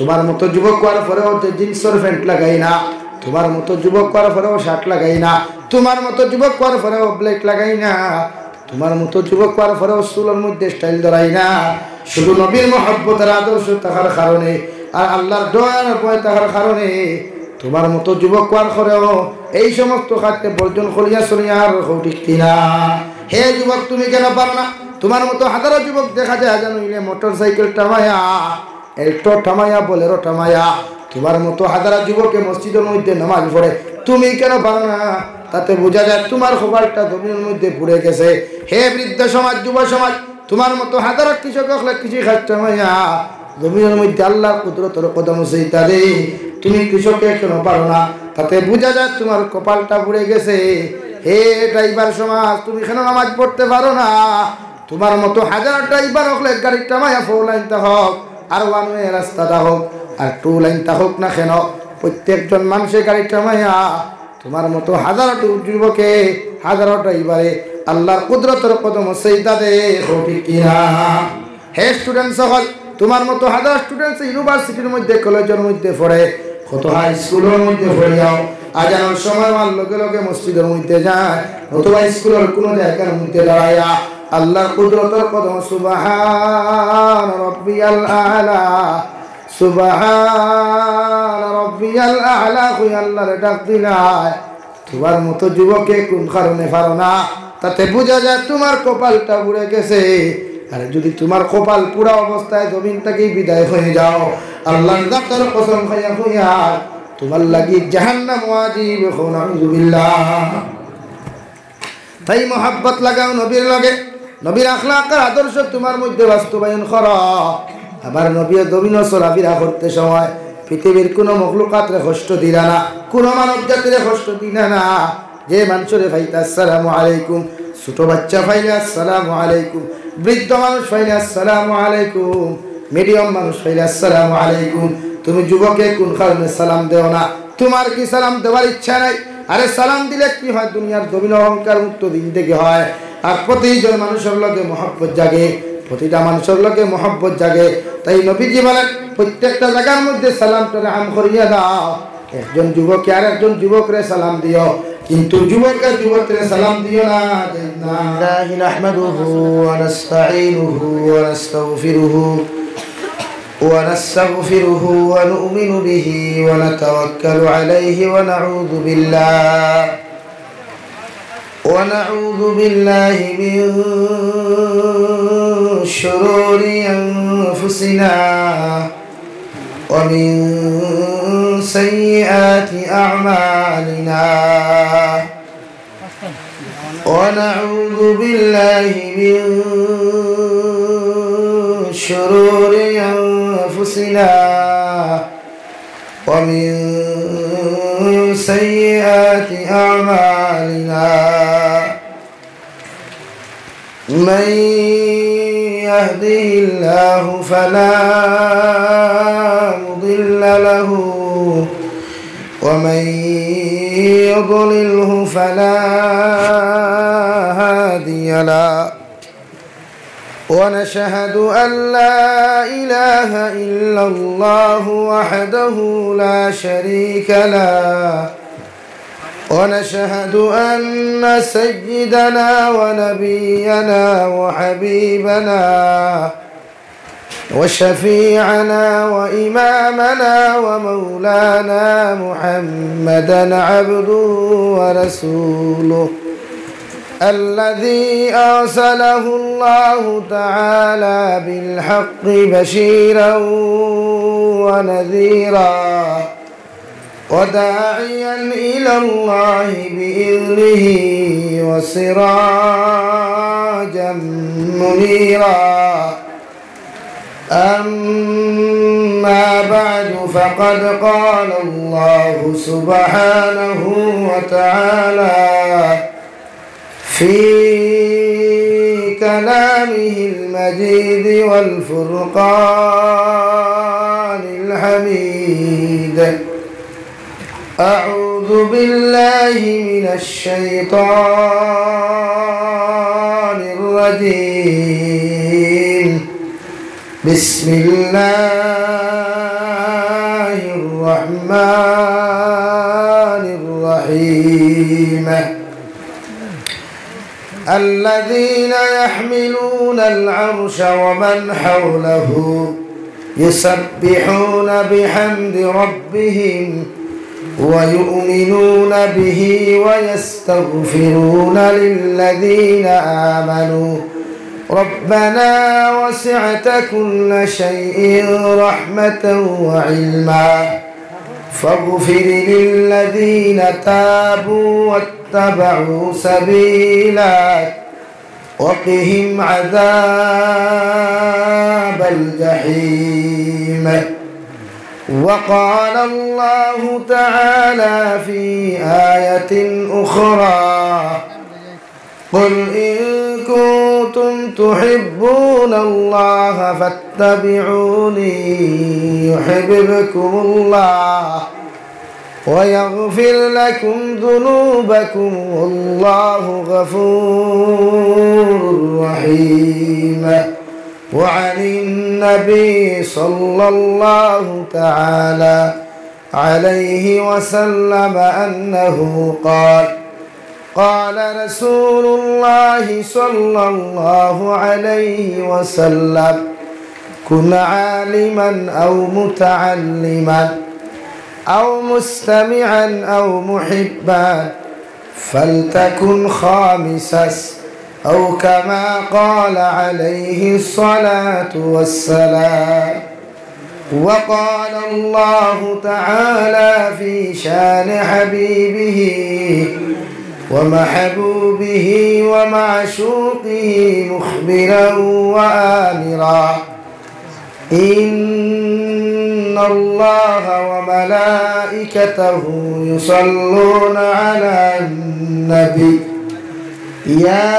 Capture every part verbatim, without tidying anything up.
তুমার মতো যুবক অওয়ার পরেও যে জিন্সর প্যান্ট লাগাই না, তুমার মতো যুবক অওয়ার পরেও শার্ট লাগাই না, তুমার মতো যুবক অওয়ার পরেও ব্লেড লাগাই না, তুমার মতো যুবক অওয়ার পরেও চুলর মধ্যে স্টাইল ধরাই না, শুধু নবীর মহব্বত আর আদর্শ থাকার কারণে আর আল্লাহর ডর আর ভয় থাকার কারণে তুমার মতো যুবক অওয়ার পরেও এই সমস্ত কাজকে বর্জন করিয়া চলিয়ার, কও ঠিক কিনা? হে যুবক, তুমি কেন পারো না? তুমার মতো হাজারো যুবক দেখা যায়, জানো ইলে মোটরসাইকেল টামাইয়া, এল্টো টামাইয়া, বোলেরো টামাইয়া, তুমার মতো হাজারো যুবকে মসজিদর মধ্যে নামাজ পড়ে, তুমি কেন পারো না? তাতে বুঝা যায় তুমার কপালটা জমিনর মধ্যে পুড়ে গেছে। হে বৃদ্ধ সমাজ, যুব সমাজ, তুমার মতো হাজারো কৃষক অকলে কৃষি কাজ টামাইয়া জমিনর মধ্যে আল্লাহর কুদরতর কদম সেজদা দেয়, তুমি কৃষকে কেন পারো না? তাতে বুঝা যায় তুমার কপালটা পুড়ে গেছে। হে ড্রাইভার সমাজ, তুমি কেন নামাজ পড়তে পারো না? তুমার মতো হাজার ড্রাইভার অকলে গাড়ি টামাইয়া ফোর লাইন থাকউক, আর ওয়ান ওয়ে রাস্তা থাকউক, আর টু লাইন থাকউক না কেন, প্রত্যেকজন মানুষে গাড়ি টামাইয়া, তুমার মতো হাজারো যুবকে, হাজারো ড্রাইভারে আল্লাহর কুদরতর কদম সেজদা দেয়, কও ঠিক কিনা? হে স্টুডেন্ট অকল, তুমার মতো হাজার স্টুডেন্ট ইউনিভার্সিটির মধ্যে, কলেজর মধ্যে পড়ে, কত হাই স্কুলর মধ্যে পড়িয়াও আজানর সময় অওয়ার লগে লগে মসজিদর মধ্যে যায়, অথবা স্কুলর কুনু জাগার মধ্যে দাঁড়াইয়া আল্লাহর কুদরতর কদম সুবহান রব্বিয়াল আলা, সুবহান রব্বিয়াল আলা কই আল্লাহরে ডাক দিলায়। তুমার মতো যুবকে কুন কারণে পারো না? তাতে বুঝা যায় তুমার কপালটা পুড়ে গেছে। আর যদি তুমার কপাল পুড়া অবস্থায় জমিন থাকি বিদায় হয়ে যাও, আল্লাহর জাতর কসম খাইয়া কইয়ার, তুমার লাগি জাহান্নাম ওয়াজিব। কও নাউজুবিল্লাহ। তাই মহব্বত লাগাও নবীর লগে, নবীর আখলাক আর আদর্শ তুমার মধ্যে বাস্তবায়ন করো। আবার নবীয়ে জমিনো চলাফিরা করতে সময় পৃথিবীর কুনু মখলুকাতরে কষ্ট দিলা না, কুনু মানব জাতিরে কষ্ট দিলা না। যে মানষরে পাইতা আসসালামু আলাইকুম, ছোট বাচ্চা পাইলে আসসালামু আলাইকুম, বৃদ্ধ মানুষ পাইলে আসসালামু আলাইকুম, মিডিয়াম মানুষ পাইলে আসসালামু আলাইকুম। তুমি যুবকে কুন কারণে সালাম দেও না? তুমার কি সালাম দেওয়ার ইচ্ছা নাই? আরে সালাম দিলে কি হয়? দুনিয়ার জমিনো অহংকার মুক্ত জিন্দেগি হয়। আর প্রতিজন মানুষর লগে মহব্বত জাগে, প্রতিটা মানুষর লগে মহব্বত জাগে। তাই নবীজি বলেন, প্রত্যেকটা জাগার মধ্যে সালামটারে আম করিয়া দাও। একজন যুবকে আর একজন যুবকরে সালাম দিও, কিন্তু যুবকে যুবকরে সালাম দিও না। بسم الله نحمده ونستعينه ونستغفره ونستغفره ونؤمن به ونتوكل عليه ونعوذ بالله، ونعوذ بالله من شرور أنفسنا ومن سيئات أعمالنا. ونعوذ بالله من شرور أنفسنا ومن سيئات أعمالنا. من يهده الله فلا مضل له ومن يضلله فلا هادي له. ونشهد أن لا إله إلا الله وحده لا شريك له، ونشهد أن سيدنا ونبينا وحبيبنا وشفيعنا وإمامنا ومولانا محمدا عبده ورسوله، الذي أرسله الله تعالى بالحق بشيرا ونذيرا، وداعيا إلى الله بإذنه وسراجا منيرا. أما بعد، فقد قال الله سبحانه وتعالى في كلامه المجيد والفرقان الحميد: أعوذ بالله من الشيطان الرجيم. بسم الله الرحمن الرحيم. الذين يحملون العرش ومن حوله يسبحون بحمد ربهم ويؤمنون به ويستغفرون للذين آمنوا ربنا وسعت كل شيء رحمة وعلما فاغفر للذين تابوا واتبعوا سبيلك وقهم عذاب الجحيم. وقال الله تعالى في آية أخرى: قل إن كنتم تحبون الله فاتبعوني يحببكم الله ويغفر لكم ذنوبكم والله غفور رحيم. وعن النبي صلى الله تعالى عليه وسلم أنه قال: قال رسول الله صلى الله عليه وسلم: كن عالما أو متعلما أو مستمعا أو محبا فلتكن خامسا، أو كما قال عليه الصلاة والسلام. وقال الله تعالى في شان حبيبه ومحبوبه ومعشوقه مخبرا وآمرا: إن الله وملائكته يصلون على النبي، يا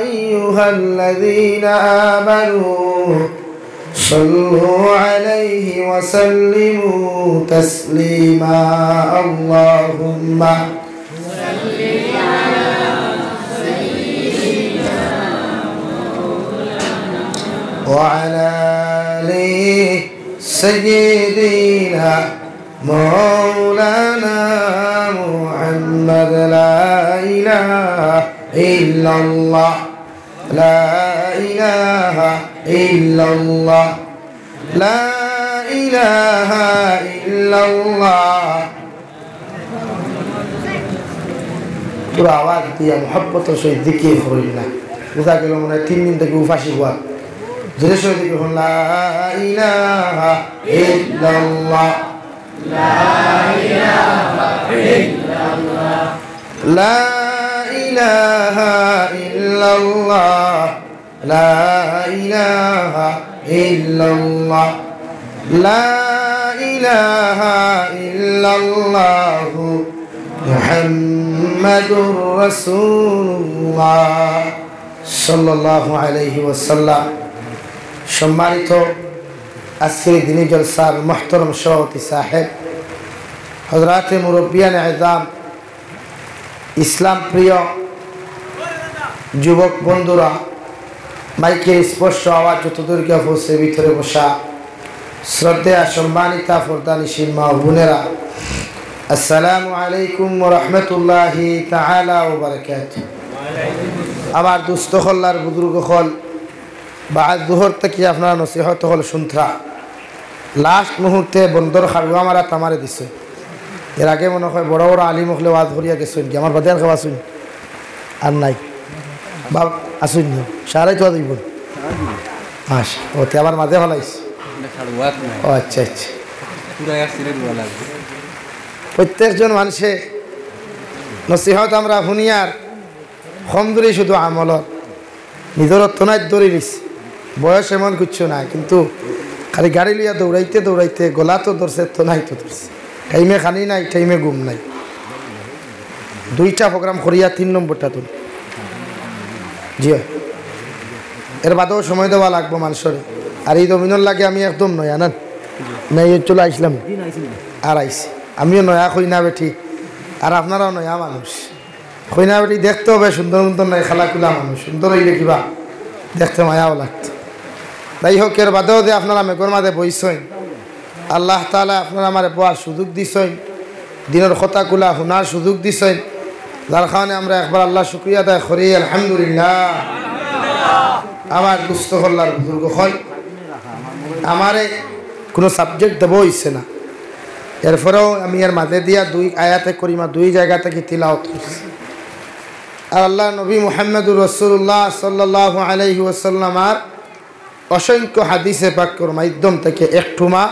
أيها الذين آمنوا صلوا عليه وسلموا تسليما. اللهم وعلى آل سيدنا مولانا محمد. لا إله إلا الله، لا إله إلا الله، لا إله إلا الله. পুরা আওয়াজ দিয়া মহব্বতর সহিত জিকির করিল না। বুঝা গেল মনে হয় তিন দিন থাকি উপাসি হওয়ার। জোরে সহিত জিকির করুন, لا إله إلا الله. لا إله إلا الله. لا إله إلا الله. لا إله إلا الله. لا إله إلا الله. محمد رسول الله صلى الله عليه وسلم. সম্মানিত আজকের এই দিনী জলসার মোহতরম সভাপতি সাহেব, হযরাতে মুরব্বিয়ানে এজাম, ইসলাম প্রিয় যুবক বন্ধুরা, মাইকের স্পর্শ আওয়াজ যত দূর গিয়া পৌঁছে, ভিতরে বসা শ্রদ্ধেয়া সম্মানিতা পর্দানিশীন মা ও বোনেরা, আসসালামু আলাইকুম ওয়া রাহমাতুল্লাহি তাআলা ওয়া বারাকাতুহু। আমার দোস্ত অকল আর বুজুর্গ অকল, বাদ জোহর থাকি আপনারা নসিহত অকল শুনতরা। লাস্ট মুহূর্তে বন্দর খাড়ুয়া মারাত আমারে দিছে। এর আগে মনে হয় বড় বড় আলিম অকলে ওয়াজ করিয়া গেছইন গি, আমার বাদে আর কেউ আছইন? আর নাই। বাপ আছইন নি? সারাই তো দিব। আচ্ছা, ওতে আবার মাঝে ফালাইছে। ও আচ্ছা, আচ্ছা। প্রত্যেকজন মানুষে নসিহত আমরা হুনিয়ার কমজুরি শুধু আমলর। নিজর অত্ত নাই ধরি নিছে। বয়স এমন কিচ্ছু নাই, কিন্তু খালি গাড়ি লইয়া দৌড়াইতে দৌড়াইতে গলা তো ধরছে, তো নাই তো ধরছে। টাইমে খানি নাই, টাইমে ঘুম নাই। দুইটা প্রোগ্রাম করিয়া তিন নম্বরটা তুল। জি অয়। এর বাদেও সময় দেওয়া লাগবো মানুষরে। আর এই জমিনর লাগি আমি একদম নয়া না। নাই, এই চলে আইসলাম। আর আইছি। আমিও নয়া কই না বেটি। আর আপনারাও নয়া মানুষ। কইনা বেটি দেখতে হবে সুন্দর মুন্দর নাই, খালাকুলা মানুষ, সুন্দর অইলে কিবা দেখতে মায়াও লাগতো। যাই হোক, এর বাদেও যে আপনারা মেঘর মাঝে বইছইন, আল্লাহ তাআলা আপনার আমারে বওয়ার সুযোগ দিছইন, দিনর কথাগুলা হুনার সুযোগ দিছইন, যার কারণে আমরা একবার আল্লাহ শুকরিয়া আদায় করি, আলহামদুলিল্লাহ। আমার দুস্থ কল্লার বুজুর্গ অকল, আমারে কোনো subject দেওয়া অইছে না, এরপরেও আমি এর মাঝে দিয়া দুই আয়াতে করিমা দুই জায়গা থাকি তিলাওয়াত করছি। আর আল্লাহর নবী মুহাম্মদুর রাসূলুল্লাহ সাল্লাল্লাহু আলাইহি ওয়াসাল্লামর অসংখ্য হাদিসে পাকর মাধ্যম থাকি একটুমা,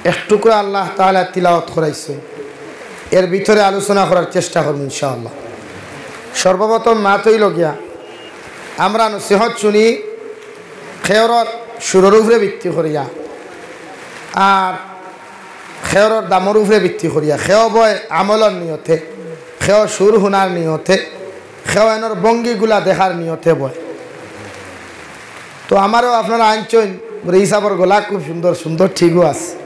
এক টুকরা আল্লাহ তাআলা তিলাওয়াত করাইছে। এর ভিতরে আলোচনা করার চেষ্টা করমু ইনশাআল্লাহ। সর্বপ্রথম মাত অইলো গিয়া, আমরা নসিহত শুনি খেয়রর সুরর উপরে ভিত্তি করিয়া, আর খেয়রর দামর উপরে ভিত্তি করিয়া। খেয় বয় আমলর নিয়তে, খেয় সুর হুনার নিয়তে, খেয় এনর ভঙ্গিগুলা দেখার নিয়তে বয়। তো আমারেও আপনারা আনছইন, বলে, "ই সাবর গলা খুব সুন্দর, সুন্দর ঠিকও আছে।"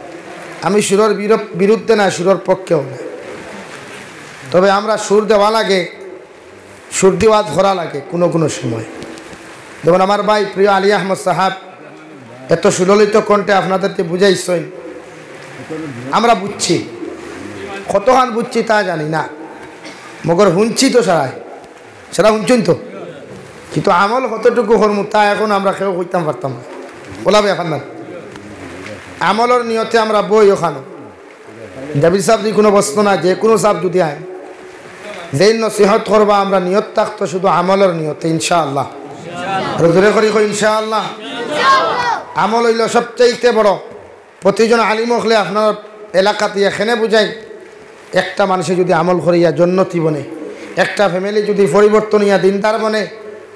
আমি সুরর বিরু-, বিরুদ্ধে না, সুরর পক্ষেও না। তবে আমরা সুর দেওয়া লাগে, সুর দি ওয়াজ করা লাগে কোনো কোনো সময়। যেমন আমার ভাই প্রিয় আলী আহমদ সাহেব এত সুললিত কণ্ঠে আপনাদেরকে বুঝাইছইন, আমরা বুঝছি, কতখান বুঝছি তা জানি না, মগর হুনছি তো সারাই, সারা হুনছইন তো, কিন্তু আমল কতটুকু করমু তা এখন আমরা কেউ কইতাম পারতাম না। ওলা ভাই এখন না, আমলর নিয়তে আমরা বই ওখানো। জাবির সাহেব যদি কোনো প্রশ্ন না, যে কোনো সাহেব যদি আয়, যেই নসিহত করবা আমরা নিয়ত থাকতো শুধু আমলর নিয়তে ইনশাআল্লাহ। আর জোরে করি কই ইনশাআল্লাহ। আমল অইলো সবচাইতে বড়। প্রতিজন আলিম অকলে আপনার এলাকাতে এখানে বুঝাই, একটা মানুষে যদি আমল করিয়া জন্নতি বনে, একটা family যদি পরিবর্তন অইয়া দিনদার বনে,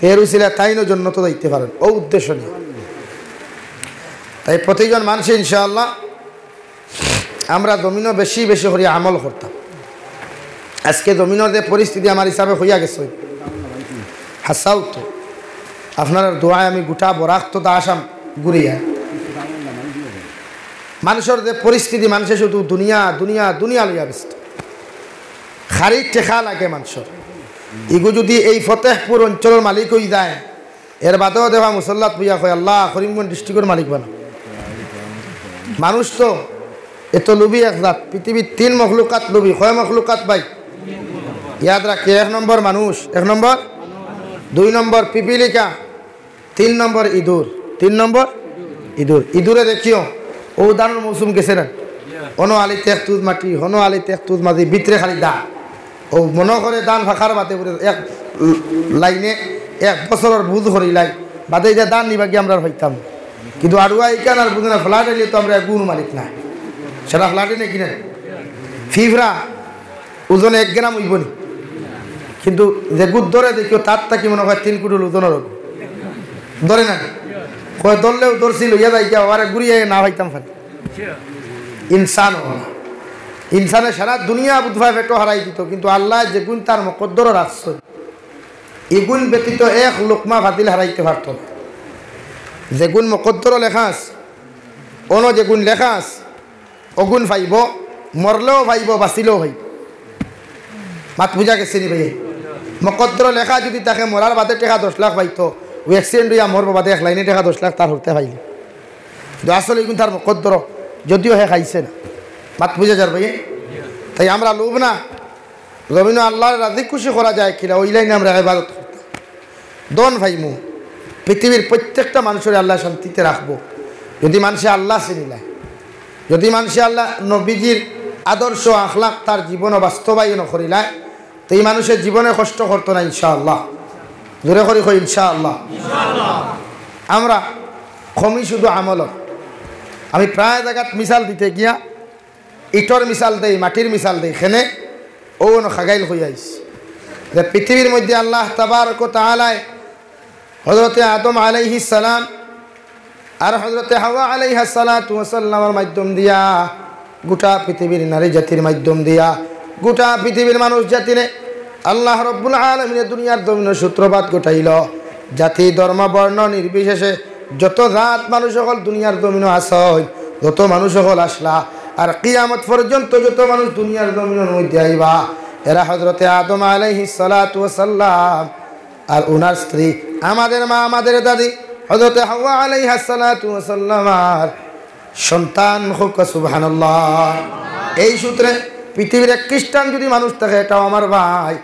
তে এর উসিলা তাইনও জন্নত যাইতে পারেন। ও উদ্দেশ্য নিয়ে তাই প্রতিজন মানুষে ইনশাআল্লাহ আমরা জমিনও বেশি বেশি করি আমল করতাম। আজকে জমিনর যে পরিস্থিতি আমার হিসাবে হইয়া গেছে, হাসাও তো, আপনার দোয়ায় আমি গোটা বরাক তো দা আসাম ঘুরিয়া। মানুষর যে পরিস্থিতি, মানুষে শুধু দুনিয়া, দুনিয়া, দুনিয়া লইয়া ব্যস্ত। খালি টেকা লাগে মানুষর। ইগু যদি এই ফতেহপুর অঞ্চলর মালিক হই যায়, এর বাদেও দেবা মুসল্লাত বইয়া কয়, "আল্লাহ, করিমগঞ্জ district-র মালিক বানা।" মানুষ তো এত লোভী এক জাত, পৃথিবীর তিন মখলুকাত লোভী। কয় মখলুকাত ভাই? ইয়াদ রাখি, এক নম্বর মানুষ, এক নম্বর, দুই নম্বর পিপিলিকা, তিন নম্বর ইঁদুর, তিন নম্বর ইঁদুর। ইঁদুরে দেখিও, ও ধানর মৌসুম গেছে না, অনো আলিতে এক তুজ মাটি, হনো আলিতে এক তুজ মাটি, ভিতরে খালি দা। ও মনো করে ধান ফাঁকার বাদে পুরে এক লাইনে এক বছরর বুঝ করিলাই, বাদে ইটা ধান নিবা গিয়া আমরা হইতাম। কিন্তু আড়ুয়া ইখান আর বুঝে না, ফ্ল্যাট আইলে তো আমরা গুণ মালিক না, সেটা ফ্ল্যাটে নেই কিনা। ফিফরা ওজনে এক গ্রাম অইব নি, কিন্তু যেগুর ধরে দেখিও তার থাকি মনে হয় তিন কুইন্টাল ওজনর অইব। ধরে না, কয় ধরলেও ধরছি, লইয়া যাই গিয়া, আবার ঘুরিয়ে না হইতাম পারে। ইনসান অলা, ইনসানে সারা দুনিয়া বুধবায় পেটো হারাই দিত, কিন্তু আল্লায় যেগুন তার মকদ্দরো রাখছইন, ইগুন ব্যতীত এক লোকমা ফাতিল হারাইতে পারত না। যেগুন মকদ্দরো লেখা আছে, অনো যেগুন লেখা আছে, অগুন পাইব, মরলেও পাইব, বাঁচিলেও পাইব। মাত বুঝা গেছে নি ভাই? মকদ্দরো লেখা যদি থাকে মরার বাদে টেকা দশ লাখ পাইতো, ও accident হইয়া মরবো, বাদে এক লাইনে টেকা দশ লাখ তার হতে পাইলে। কিন্তু আসলে ইগুন তার মকদ্দরো, যদিও হে খাইছে না। মাত বুঝা যার ভাই? তাই আমরা লোভ না, জমিনো আল্লাহর রাজি খুশি করা যায় কিনা, ওই লাইনে আমরা ইবাদত করতাম। ধন পাইমু, পৃথিবীর প্রত্যেকটা মানুষরে আল্লাহ শান্তিতে রাখবো। যদি মানুষে আল্লাহ চিনিলায়, যদি মানুষে আল্লাহ নবীজির আদর্শ আখলাক তার জীবনে বাস্তবায়ন করিলায়, তো এই মানুষের জীবনে কষ্ট করতো না ইনশাআল্লাহ। জোরে করি কই ইনশাআল্লাহ। আমরা কমি শুধু আমল। আমি প্রায় জায়গাত মিসাল দিতে গিয়া ইটর মিসাল দেই, মাটির মিসাল দেই, খেনে ও অনো খাগাইল হইয়া আইস। যে পৃথিবীর মধ্যে আল্লাহ তাবারক ওয়া তাআলায় হযরতে আদম আলাইহিস সালাম আর হযরতে হাওয়া আলাইহাস সালাতু ওয়াস সালামর মাধ্যম দিয়া, গোটা পৃথিবীর নারী জাতির মাধ্যম দিয়া, গোটা পৃথিবীর মানুষ জাতিরে আল্লাহ রব্বুল আলামিনে দুনিয়ার জমিনো সূত্রপাত ঘটাইল। জাতি, ধর্ম, বর্ণ নির্বিশেষে যত জাত মানুষ অকল দুনিয়ার জমিনো আছইন, যত মানুষ অকল আসলা, আর কিয়ামত পর্যন্ত যত মানুষ দুনিয়ার জমিনর মধ্যে আইবা, এরা হযরতে আদম আলাইহিস সালাতু ওয়াস সালাম আর উনার স্ত্রী, আমাদের মা, আমাদের দাদি, হযরতে হাওয়া আলাইহাস সালাতু ওয়াস সালাম আর সন্তান। কউক্কা সুবহানাল্লাহ। এই সূত্রে পৃথিবীর এক খ্রিস্টান যদি মানুষ থাকে, এটাও আমার ভাই।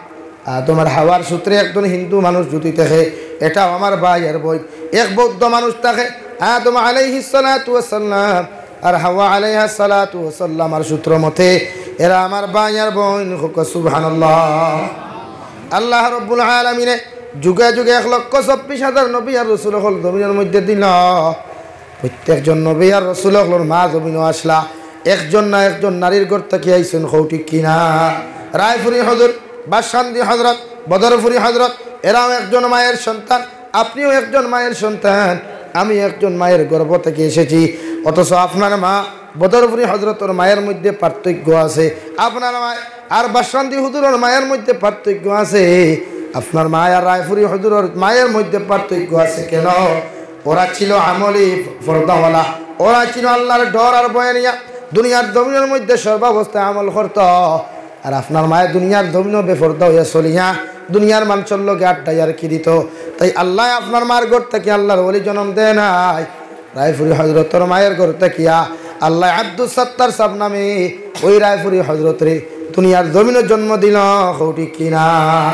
আদম আর হাওয়ার সূত্রে একজন হিন্দু মানুষ যদি থাকে, এটাও আমার ভাই আর বইন। এক বৌদ্ধ মানুষ থাকে, আদম আলাইহিস সালাতু ওয়াস সালাম আর হাওয়া আলাইহাস সালাতু ওয়াস সালাম আর সূত্র মতে এরা আমার ভাই আর বইন। কউক্কা সুবহানাল্লাহ। আল্লাহ রব্বুল আলামিনে যুগে যুগে এক লক্ষ চব্বিশ হাজার নবী আর রসুল অকল জমিনর মধ্যে দিলা। প্রত্যেকজন নবী আর রসুল অকলর মা জমিনো আছলা। একজন না একজন নারীর ঘর থাকি আইছইন, কও ঠিক কিনা? রায়পুরী হজরত, বাসকান্দি হজরত, বদরপুরী হজরত, এরাও একজন মায়ের সন্তান, আপনিও একজন মায়ের সন্তান, আমি একজন মায়ের গর্ভ থাকি এসেছি। অথচ আপনার মা বদরপুরী হজরতর মায়ের মধ্যে পার্থক্য আছে, আপনার মায় আর বাসকান্দি হুজুরর মায়ের মধ্যে পার্থক্য আছে, আপনার মায় আর রায়পুরী হুজুরর মায়ের মধ্যে পার্থক্য আছে। কেন? ওরা ছিল আমলি, পর্দাওয়ালা, ওরা ছিল আল্লাহর ডর আর ভয় নিয়া দুনিয়ার জমিনর মধ্যে সর্বাবস্থায় আমল করত। আর আপনার মায় দুনিয়ার জমিনো বেপর্দা অইয়া চলিয়া দুনিয়ার মানষর লগে আড্ডা ইয়ার্কি দিত। তাই আল্লায় আপনার মার ঘর থাকি আল্লাহর ওলি জন্ম দেয় নাই। রায়পুরী হজরতর মায়ের ঘর থাকিয়া আল্লায় আব্দুস সাত্তার সাব নামে ওই রায়পুরী হজরতরে দুনিয়ার জমিনো জন্ম দিল। কও ঠিক কিনা?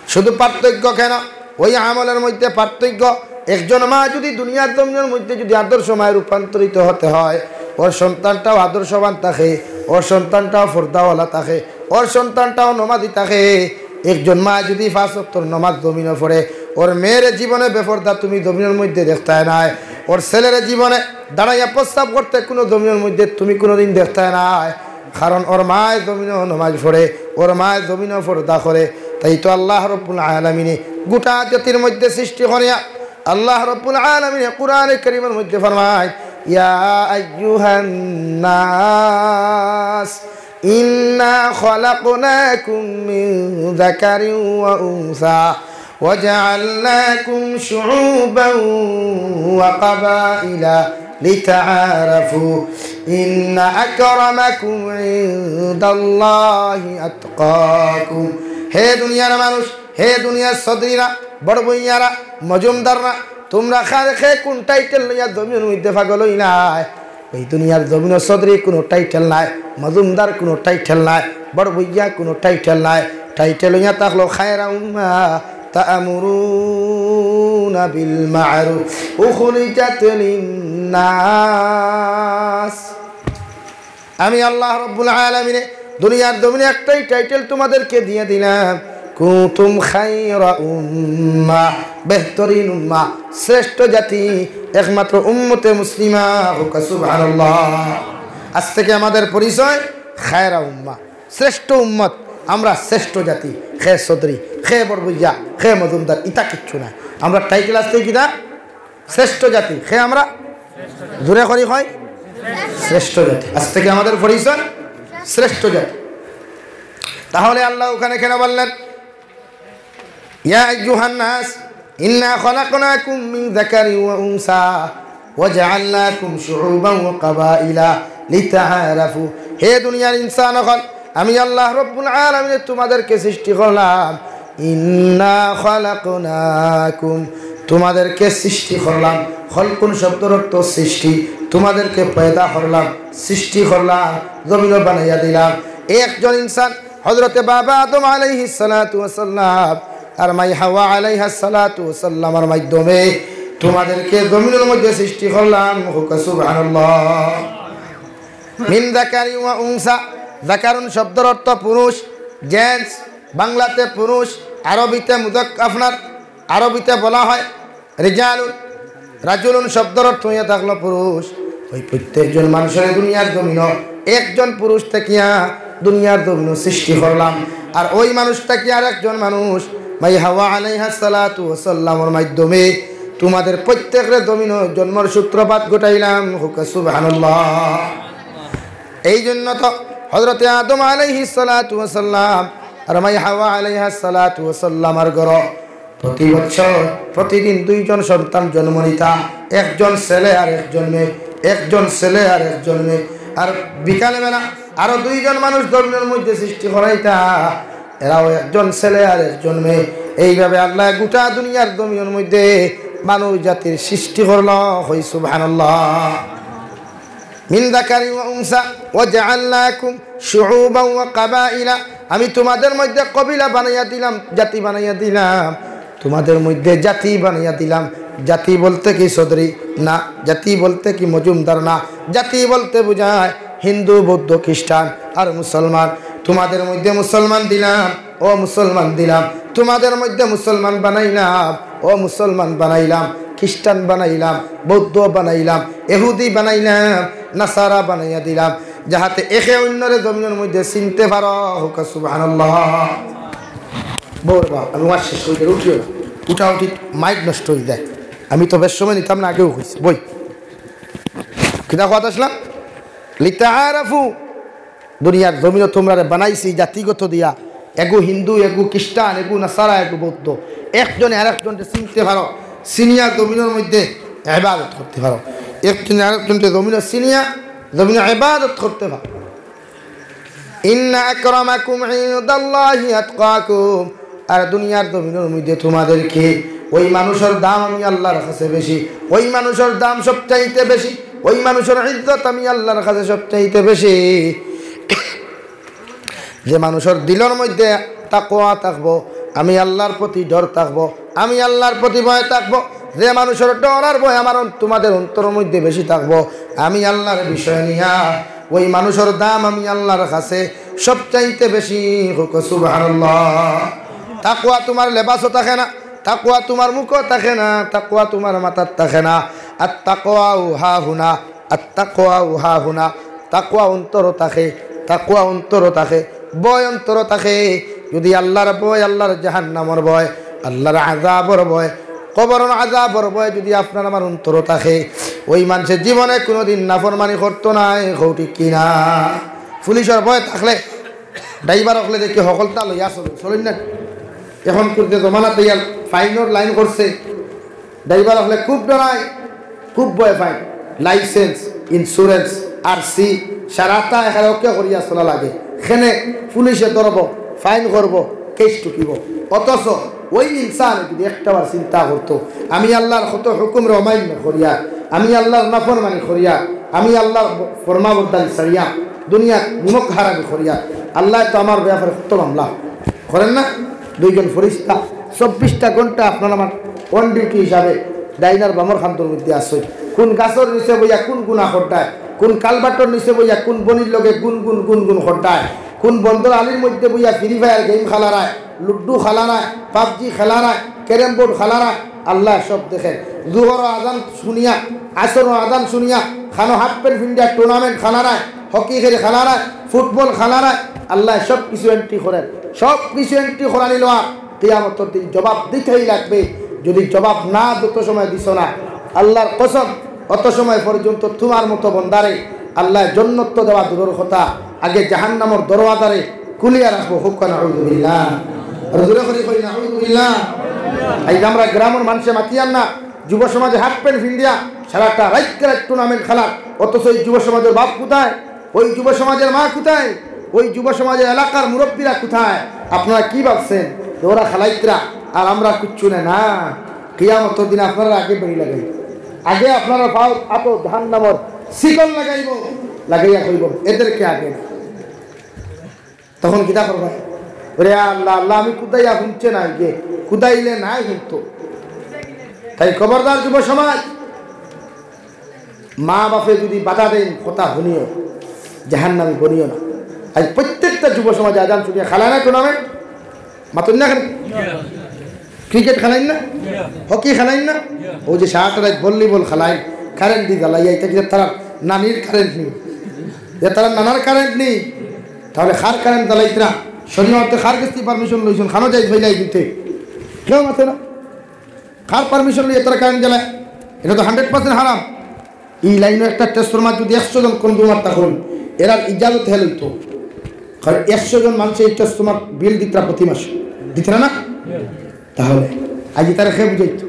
শুধু পার্থক্য কেন? ওই আমলের মধ্যে পার্থক্য। একজন মা যদি দুনিয়ার জমিনর মধ্যে যদি আদর্শ মায় রূপান্তরিত হতে হয়, ওর সন্তানটাও আদর্শবান থাকে, ওর সন্তানটাও পর্দাওয়ালা থাকে, ওর সন্তানটাও নমাজি থাকে। একজন মা যদি পাঁচ ওয়াক্তর নমাজ জমিনো পড়ে, ওর মেয়ের জীবনে বেপর্দা তুমি জমিনর মধ্যে দেখতায় নায়, ওর ছেলের জীবনে দাঁড়াইয়া প্রস্রাব করতে কোনো জমিনর মধ্যে তুমি কোনোদিন দেখতায় নায়। কারণ ওর মায় জমিনো নমাজ পড়ে, ওর মায় জমিনো পর্দা করে। তাই তো আল্লাহ রব্বুল আলামিনে গোটা জাতির মধ্যে সৃষ্টি করিয়া আল্লাহ রব্বুল আলামিনে কোরআনে কারীমের মধ্যে ফরমায়, "ইয়া আইয়ুহান নাস, ইন্না খালাকনাকুম মিন যাকারিন ওয়া উনসা, ওয়া জাআলনাকুম শুউবান ওয়া কাবাইলা লিতাআরাফু, ইন্না আকরামাকুম ইনদাল্লাহি আতকাকুম।" হে দুনিয়ার মানুষ, হে দুনিয়ার চৌধুরীরা, বড় ভুইয়ারা, মজুমদাররা, তোমরা কার কে কোন টাইটেল লইয়া জমিনর মধ্যে পাগল অইলায়? এই দুনিয়ার জমিনো চৌধুরী কোনো টাইটেল নাই, মজুমদার কোনো টাইটেল নাই, বড় ভুইয়া কোনো টাইটেল নাই। টাইটেল অইয়া থাকলো খায়রা উম্মা তা'মুরুনা বিল মা'রুফ উখরিজাত লিন-নাস। আমি আল্লাহ রব্বুল আলামিনে দুনিয়ার জমিনে একটাই টাইটেল তোমাদেরকে দিয়ে দিলাম, কুনতুম খায়রা উম্মাহ, বেহতরিন উম্মাহ, শ্রেষ্ঠ জাতি, একমাত্র উম্মতে মুসলিমা। কউক্কা সুবহানাল্লাহ। আজ থেকে আমাদের পরিচয় খায়রা উম্মাহ, শ্রেষ্ঠ উম্মত, আমরা শ্রেষ্ঠ জাতি। কে চৌধুরী, কে বড় ভুইয়া, কে মজুমদার, ইতা কিচ্ছু না। আমরা টাইটেল আজ থেকে কিতা? শ্রেষ্ঠ জাতি। কে আমরা? জোরে করি কই, শ্রেষ্ঠ জাতি। আজ থেকে আমাদের পরিচয় শ্রেষ্ঠ জাতি। তাহলে আল্লাহ ওখানে কেন বললেন, "ইয়া আইয়ুহান নাস, ইন্না খালাকনাকুম মিন যাকারিন ওয়া উনসা, ওয়া জাআলনাকুম শুউবান ওয়া কাবাইলা লিতাআরাফু।" হে দুনিয়ার ইনসান অকল, আমি আল্লাহ রব্বুল আলামিনে তোমাদেরকে সৃষ্টি করলাম। ইন্না খালাকনাকুম, তোমাদেরকে সৃষ্টি করলাম। খলকুন শব্দর অর্থ সৃষ্টি। তোমাদেরকে পয়দা করলাম, সৃষ্টি করলাম, জমিনো বানাইয়া দিলাম। একজন ইনসান হযরতে বাবা আদম আলাইহিস সালাতু ওয়াস সালাম আর মাই হাওয়া আলাইহাস সালাতু ওয়াস সালামর মাধ্যমে তোমাদেরকে জমিনর মধ্যে সৃষ্টি করলাম। কউক্কা সুবহানাল্লাহ। মিন যাকারিন ওয়া উনসা, যাকারুন শব্দর অর্থ পুরুষ, জেন্টস, বাংলাতে পুরুষ, আরবিতে মুজাক-, আপনার আরবিতে বলা হয় রিজালুন, রাজুলুন শব্দর অর্থ অইয়া থাকলো পুরুষ। ওই প্রত্যেকজন মানুষরে দুনিয়ার জমিনো একজন পুরুষ থাকিয়া দুনিয়ার জমিনো সৃষ্টি করলাম। আর ওই মানুষ থাকিয়া আর একজন মানুষ, মাই হাওয়া আলাইহাস সালাতু ওয়াস সালামর মাধ্যমে তোমাদের প্রত্যেকরে জমিনো জন্মর সূত্রপাত ঘটাইলাম। কউক্কা সুবহানাল্লাহ। এই জন্য তো হযরতে আদম আলাইহিস সালাতু ওয়াস সালাম আর মাই হাওয়া আলাইহাস সালাতু ওয়াস সালামর ঘরো প্রতি বছর, প্রতিদিন দুইজন সন্তান জন্ম নিতা, একজন ছেলে আর একজন মেয়ে, একজন ছেলে আর একজন মেয়ে। আর বিকালবেলা আরো দুইজন মানুষ জমিনর মধ্যে সৃষ্টি করাইতা, এরাও একজন ছেলে আর একজন মেয়ে। এইভাবে আল্লায় গোটা দুনিয়ার জমিনর মধ্যে মানুষ জাতির সৃষ্টি করলো। কই সুবহানাল্লাহ। মিন যাকারিন ওয়া উনসা ওয়া জাআলনাকুম শুউবান ওয়া কাবাইলা, আমি তোমাদের মধ্যে কবিলা বানাইয়া দিলাম, জাতি বানাইয়া দিলাম, তোমাদের মধ্যে জাতি বানাইয়া দিলাম। জাতি বলতে কি চৌধুরী? না। জাতি বলতে কি মজুমদার? না। জাতি বলতে বুঝায় হিন্দু, বৌদ্ধ, খ্রিস্টান আর মুসলমান। তোমাদের মধ্যে মুসলমান দিলাম, ও মুসলমান দিলাম, তোমাদের মধ্যে মুসলমান বানাইলাম, ও মুসলমান বানাইলাম, খ্রিস্টান বানাইলাম, বৌদ্ধ বানাইলাম, এহুদি বানাইলাম, নাসারা বানাইয়া দিলাম, যাহাতে একে অন্যরে জমিনর মধ্যে চিনতে পারো। কউক্কা সুবহানাল্লাহ। বউর বাপ, আমি ওয়াজ শেষ করি, উঠিও না। উঠাউঠি মাইক নষ্ট অই যায়। আমি তো বেশ সময় নিতাম না, আগেও কইছি। বই, কিতা কওয়াত আসলাম? লিতাআরাফু। দুনিয়ার জমিনো তোমরারে বানাইছি জাতিগত দিয়া, এগু হিন্দু, এগু খ্রিস্টান, এগু নাসারা, এগু বৌদ্ধ। একজনে আরেকজনরে চিনতে পারো, চিনিয়া জমিনর মধ্যে ইবাদত করতে পারো। একজনে আরেকজনরে জমিনো চিনিয়া জমিনো ইবাদত করতে পারো। ইন্না আকরামাকুম ইনদাল্লাহি আতকাকুম। আর দুনিয়ার জমিনর মধ্যে তোমাদেরকে ওই মানুষর দাম আমি আল্লাহর কাছে বেশি, ওই মানুষর দাম সবচাইতে বেশি, ওই মানুষর ইজ্জত আমি আল্লাহর কাছে সবচাইতে বেশি। যে মানুষর দিলর মধ্যে তাকওয়া থাকবো, আমি আল্লাহর প্রতি ডর থাকবো, আমি আল্লাহর প্রতি ভয় থাকবো, যে মানুষর ডর আর ভয় আমার অন-, তোমাদের অন্তরর মধ্যে বেশি থাকবো, আমি আল্লাহর বিষয় নিয়া, ওই মানুষর দাম আমি আল্লাহর কাছে সবচাইতে বেশি। কউক্কা সুবহানাল্লাহ। তাকওয়া তোমার লেবাসও থাকে না, তাকওয়া তোমার মুখও থাকে না, তাকওয়া তোমার মাথাত থাকে না। আত তাকওয়া হাহুনা, আত তাকওয়া হাহুনা। তাকওয়া অন্তরো থাকে, তাকওয়া অন্তরো থাকে, ভয় অন্তরো থাকে। যদি আল্লাহর ভয়, আল্লাহর জাহান্নামর ভয়, আল্লাহর আযাবর ভয়, কবরর আযাবর ভয় যদি আপনার আমার অন্তরো থাকে, ওই মানষে জীবনে কুনুদিন নাফরমানি করতো নায়। কও ঠিক কি না? পুলিশর ভয় থাকলে ড্রাইভার অকলে দেখি হকলতা লইয়া চলে, চলেন না? এখন করতে জমানা তৈয়ার ফাইনর লাইন করছে, ড্রাইভার অকলে খুব ডরায়, খুব ভয় পায়। লাইসেন্স, ইন্স্যুরেন্স, আরসি, সারাটা এখানে ওকে করিয়া চলা লাগে। খেনে পুলিশে ধরবো, ফাইন করবো, কেস টুকিবো। অথচ ওই ইনসান যদি একটাবার চিন্তা করতো, আমি আল্লাহর কত হুকুমরে অমান্য করিয়া, আমি আল্লাহর নাফরমানি করিয়া, আমি আল্লাহর ফরমাবরদারি ছাড়িয়া, দুনিয়াত নিমক হারামি করিয়া, আল্লাহ তো আমার ব্যাপারে কত মামলা করেন না? দুইজন ফিরিস্তা চব্বিশটা ঘন্টা আপনার আমার অন ডিউটি হিসাবে ডাইন আর বামর কান্দর মধ্যে আছে। কোন গাছর নিচে বইয়া কোন গুনা খড্ডায়, কোন কালবাটর নিচে বইয়া কোন বনির লগে গুন গুন গুন গুন খড্ডায়, কোন বন্দর আলির মধ্যে বইয়া ফ্রি ফায়ার গেম খেলারায়, লুডু খেলারায়, পাবজি খেলারায়, ক্যারেম বোর্ড খেলারায়, আল্লাহ সব দেখেন। জুহর আজান শুনিয়া, আসর আজান শুনিয়া, খানো হাফ প্যান্ট ফিন্ডিয়া টুর্নামেন্ট খেলারায়, হকি খেলি খেলারায়, ফুটবল খেলারায়, আল্লাহ সব কিছু এন্ট্রি করেন। সব কিছু এন্ট্রি করানি লওয়া, কিয়ামতর দিন জবাব দিতেই লাগবে। যদি জবাব না যত সময় দিছ না, আল্লাহর কসম, অত সময় পর্যন্ত তোমার মতো বন্দারে আল্লাহ জন্নত তো দেওয়া দূরর কথা, আগে জাহান্নামর দরওয়াজারে খুলিয়া রাখবো। কউক্কা নাউজুবিল্লাহ। আর জোরে করি কই নাউজুবিল্লাহ। এই যে আমরা গ্রামর মানষে মাতিয়ার না, যুব সমাজে হাফ প্যান্ট ফিন্ডিয়া সারাটা রাইত রাইত টুর্নামেন্ট খেলার, অথচ এই যুব সমাজর বাপ কোথায়? ওই যুব সমাজর মা কোথায়? ওই যুব সমাজর এলাকার মুরব্বীরা কোথায়? আপনারা কি ভাবছেন যে ওরা খেলাইতরা আর আমরা কিচ্ছু না? না, কিয়ামতর দিন আপনারা আগে বেড়ি লাগাইব, আগে আপনারা পাও আতো জাহান্নামর শিকল লাগাইব, লাগাইয়া কইব, "এদেরকে আগে না।" তখন কিতা করবা? ওরে আল্লাহ, আল্লাহ, আমি কুদাইয়া হুনছে না, যে কুদাইলে নাই হুনতো। তাই খবরদার যুব সমাজ, মা বাপে যদি বাধা দেন, কথা হুনিও, জাহান্নামী বনিও না। আজ প্রত্যেকটা যুব সমাজে আজান শুনিয়া খেলায় না টুর্নামেন্ট, মাতুন না কেনে? ক্রিকেট খেলাইন না, হকি খেলাইন না, ওই যে সারাটা রাত ভলিবল খেলাইন, কারেন্ট দি জ্বালাইয়া, এটা কি তারা নানির কারেন্ট নেই? যে তারা নানার কারেন্ট নেই, তাহলে কার কারেন্ট জ্বালাইতরা? শরীয়তে কার গেছ থাকি পারমিশন লইছন? খানো যাই ফেলাই দিতে, কেউ মাতে না। কার পারমিশন লইয়া তারা কারেন্ট জ্বালায়? এটা তো হান্ড্রেড পার্সেন্ট হারাম। এই লাইনো একটা ট্রান্সফরমার যদি একশো জন কনজিউমার থাকইন, এরার ইজাজত হেল অইতো। কারণ একশো জন মানষে এই ট্রান্সফরমার বিল দিতরা প্রতি মাসে, দিতরা না? তাহলে আজ তারা কে বুঝাইতো?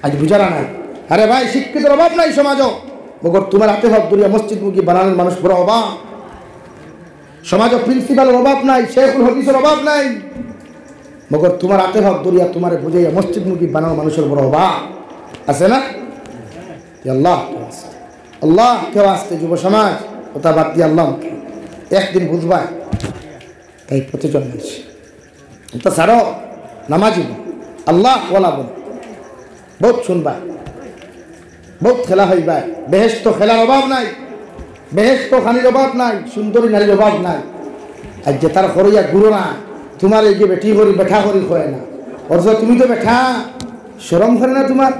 আজ বুঝারা নাই। আরে ভাই, শিক্ষিতর অভাব নাই সমাজও, মগর তোমার আতে পাও ধরিয়া মসজিদ মুখী বানানোর মানুষ বড় অভাব। সমাজও প্রিন্সিপালর অভাব নাই, শেখুল হাদিসর অভাব নাই, মগর তোমার আতে পাও ধরিয়া তোমারে বুঝাইয়া মসজিদ মুখী বানানোর মানুষর বড় অভাব আছে না? ইয়া আল্লাহ, আল্লাহ কেউ আসতে যুব সমাজ, ওটা বাদ দিয়ে আল্লাহ মুখে। একদিন বুঝবায়, তাই প্রতিজন মানুষ। ওটা ছাড়ো, নামাজি বল, আল্লাহ ওয়ালা বল, বহুত শুনবা, বহুত খেলা হইবা। বেহেশত খেলার অভাব নাই, বেহেশত খানির অভাব নাই, সুন্দরী নারীর অভাব নাই। আর যে তার খরইয়া গুরু না, তোমার এই যে বেটি করি, বেটা করি কয় না, অথচ তুমি তো বেটা, শরম করে না তোমার?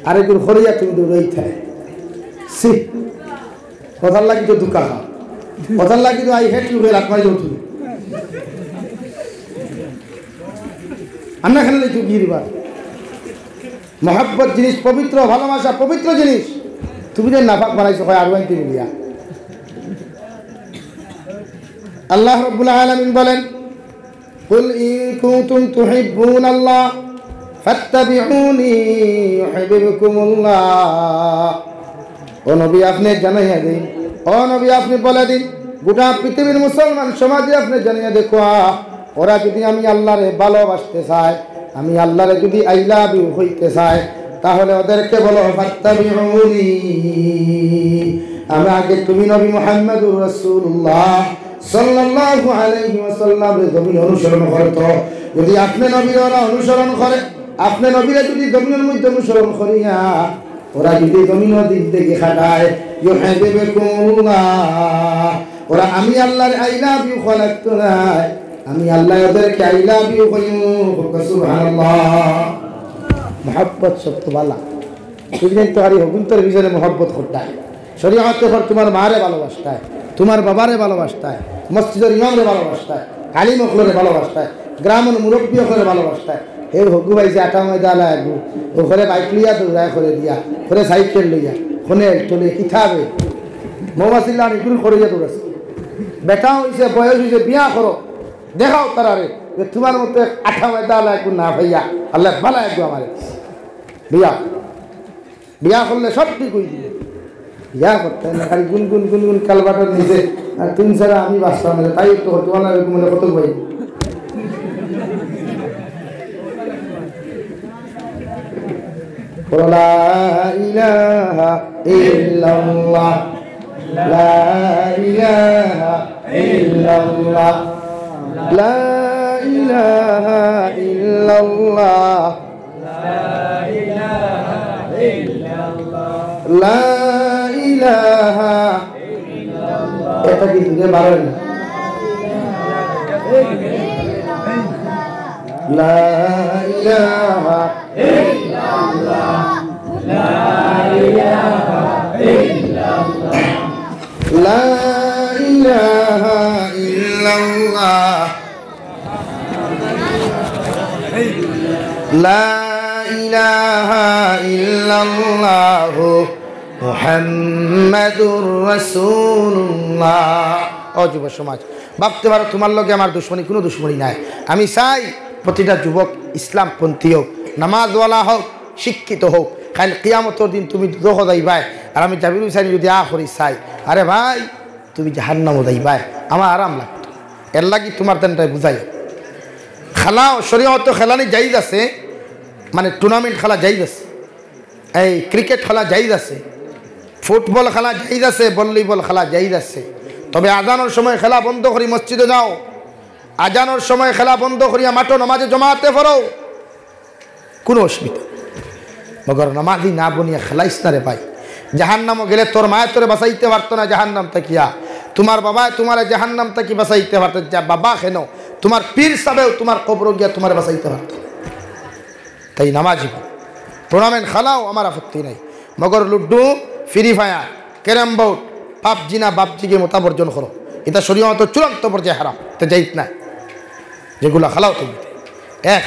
আরে গুরু খরইয়া তুমি দৌড়াই থাকে। সি, কথার লাগি তো দুকা খা, কথার লাগি তো আই হেট ইউ লাখ মারি দৌড় তুমি। আন্না খানে তুই গিরবা। মহব্বত জিনিস পবিত্র, ভালোবাসা পবিত্র জিনিস। তুমি যে নাপাক বানাইছো, কয় আরো আনতে মিলিয়া। আল্লাহ রাব্বুল আলামিন বলেন, "কুল ইন কুনতুম তুহিব্বুনাল্লাহ ফাত্তাবিউনি ইউহিব্বুকুমুল্লাহ।" ও নবী, আপনি জানাইয়া দিন, ও নবী, আপনি বলে দিন, গোটা পৃথিবীর মুসলমান সমাজে আপনি জানাইয়া দেখো, ওরা যদি আমি আল্লাহরে ভালোবাসতে চায়, আমি আল্লাহরে যদি আই লাভ ইউ হইতে চায়, তাহলে ওদেরকে বলো, "ফাত্তাবিউনি।" আমি আগে তুমি নবী মুহাম্মাদুর রাসূলুল্লাহ সাল্লাল্লাহু আলাইহি ওয়াসাল্লামরে জমিন অনুসরণ করতো। যদি আপনি নবীর ওরা অনুসরণ করে, আপনি নবীরে যদি জমিনের মধ্যে অনুসরণ করিয়া ওরা যদি জমিন দিক দেখে খাটায়, ইউহিব্বুকুমুল্লাহ, ওরা আমি আল্লাহর আই লাভ ইউ কওয়া লাগতো নায়, আমি আল্লাহ ওদেরকে আই লাভ ইউ কইমু। সুবহানাল্লাহ। মহব্বত শব্দ বালা, বুঝলেন তো? আরে হগুন্তর ভিতরে মহব্বত করতায়। শরীয়তে কর তোমার মারে ভালোবাসতায়, তোমার বাবারে ভালোবাসতায়, মসজিদের ইমামরে ভালোবাসতায়, আলিম অকলরে ভালোবাসতায়, গ্রামের মুরব্বী অকলরে ভালোবাসতায়। এই হগু ভাই যে আটা ময়দা আলা এগু, ও করে বাইক লইয়া দৌড়ায় করে দিয়া, করে সাইকেল লইয়া, কোনে এলটো লইয়া, কিতাবে মৌমাছির লানি গুলি করে দিয়া দৌড়াছে। বেটা হইছে, বয়স হইছে, বিয়া করো, দেখাও তারারে যে তোমার মতো এক আটা ময়দা আলা এগু না ভাইয়া, আল্লাহ ভালা এগু আমারে। বিয়া, বিয়া করলে সব ঠিক হয়ে দিবে। বিয়া করতে না, খালি গুনগুন গুনগুন কালবাটার নিচে, আর তিন ছাড়া আমি বাঁচতাম না, তাই তো তোমার লাগে ঘুমালে কত ভাই। বলো, লা ইলাহা ইল্লাল্লাহ, লা ইলাহা ইল্লাল্লাহ, লা ইলাহা ইল্লাল্লাহ। লা ইলাহা। এটা কি জুড়ে বাড়ায় না? লা ইলাহা। লা ইলাহা ইল্লাল্লাহ। লা ইলাহা ইল্লাল্লাহু মুহাম্মাদুর রাসূলুল্লাহ। ও যুব সমাজ, ভাবতে পারো তোমার লগে আমার দুশমনী, কোনো দুশমনী নাই। আমি চাই প্রতিটা যুবক ইসলামপন্থী হোক, নামাজওয়ালা হোক, শিক্ষিত হোক। কাইল কিয়ামতর দিন তুমি দুজখো যাইবায়, আর আমি জাবির হুসাইন যদি আ করি চাই, আরে ভাই, তুমি জাহান্নামো যাইবায়, আমার আরাম লাগতো। এর লাগি তোমার দেনটাই বুঝাই। খেলাও শরীয়তো খেলানি জায়েজ আছে, মানে টুর্নামেন্ট খেলা জায়েজ আছে, এই ক্রিকেট খেলা জায়েজ আছে, ফুটবল খেলা জায়েজ আছে, ভলিবল খেলা জায়েজ আছে। তবে আজানোর সময় খেলা বন্ধ করি মসজিদে যাও, আজানোর সময় খেলা বন্ধ করিয়া মাঠো নামাজে জমাতে পড়ো, কোনো অসুবিধা নেই। মগর নামাজি না বনিয়া খেলাইস না রে ভাই। জাহান্নামো গেলে তোর মায়ে তোরে বাঁচাইতে পারতো না জাহান্নাম থাকিয়া, তোমার বাবায় তোমারে জাহান্নাম থাকি বাঁচাইতে পারতো না। বাবা কেন, তোমার পীর সাহেবেও তোমার কবরো গিয়া তোমারে বাঁচাইতে পারতো না। তাই নামাজি বন। টুর্নামেন্ট খেলাও আমার আপত্তি নাই, মগর ludo, free fire, carrom board, PUBG না, পাবজি গেম ওটা বর্জন করো। এটা শরীয়তর চূড়ান্ত পর্যায়ে হারাম, এটা জায়েজ না। যেগুলা খেলাও তুমি। এক।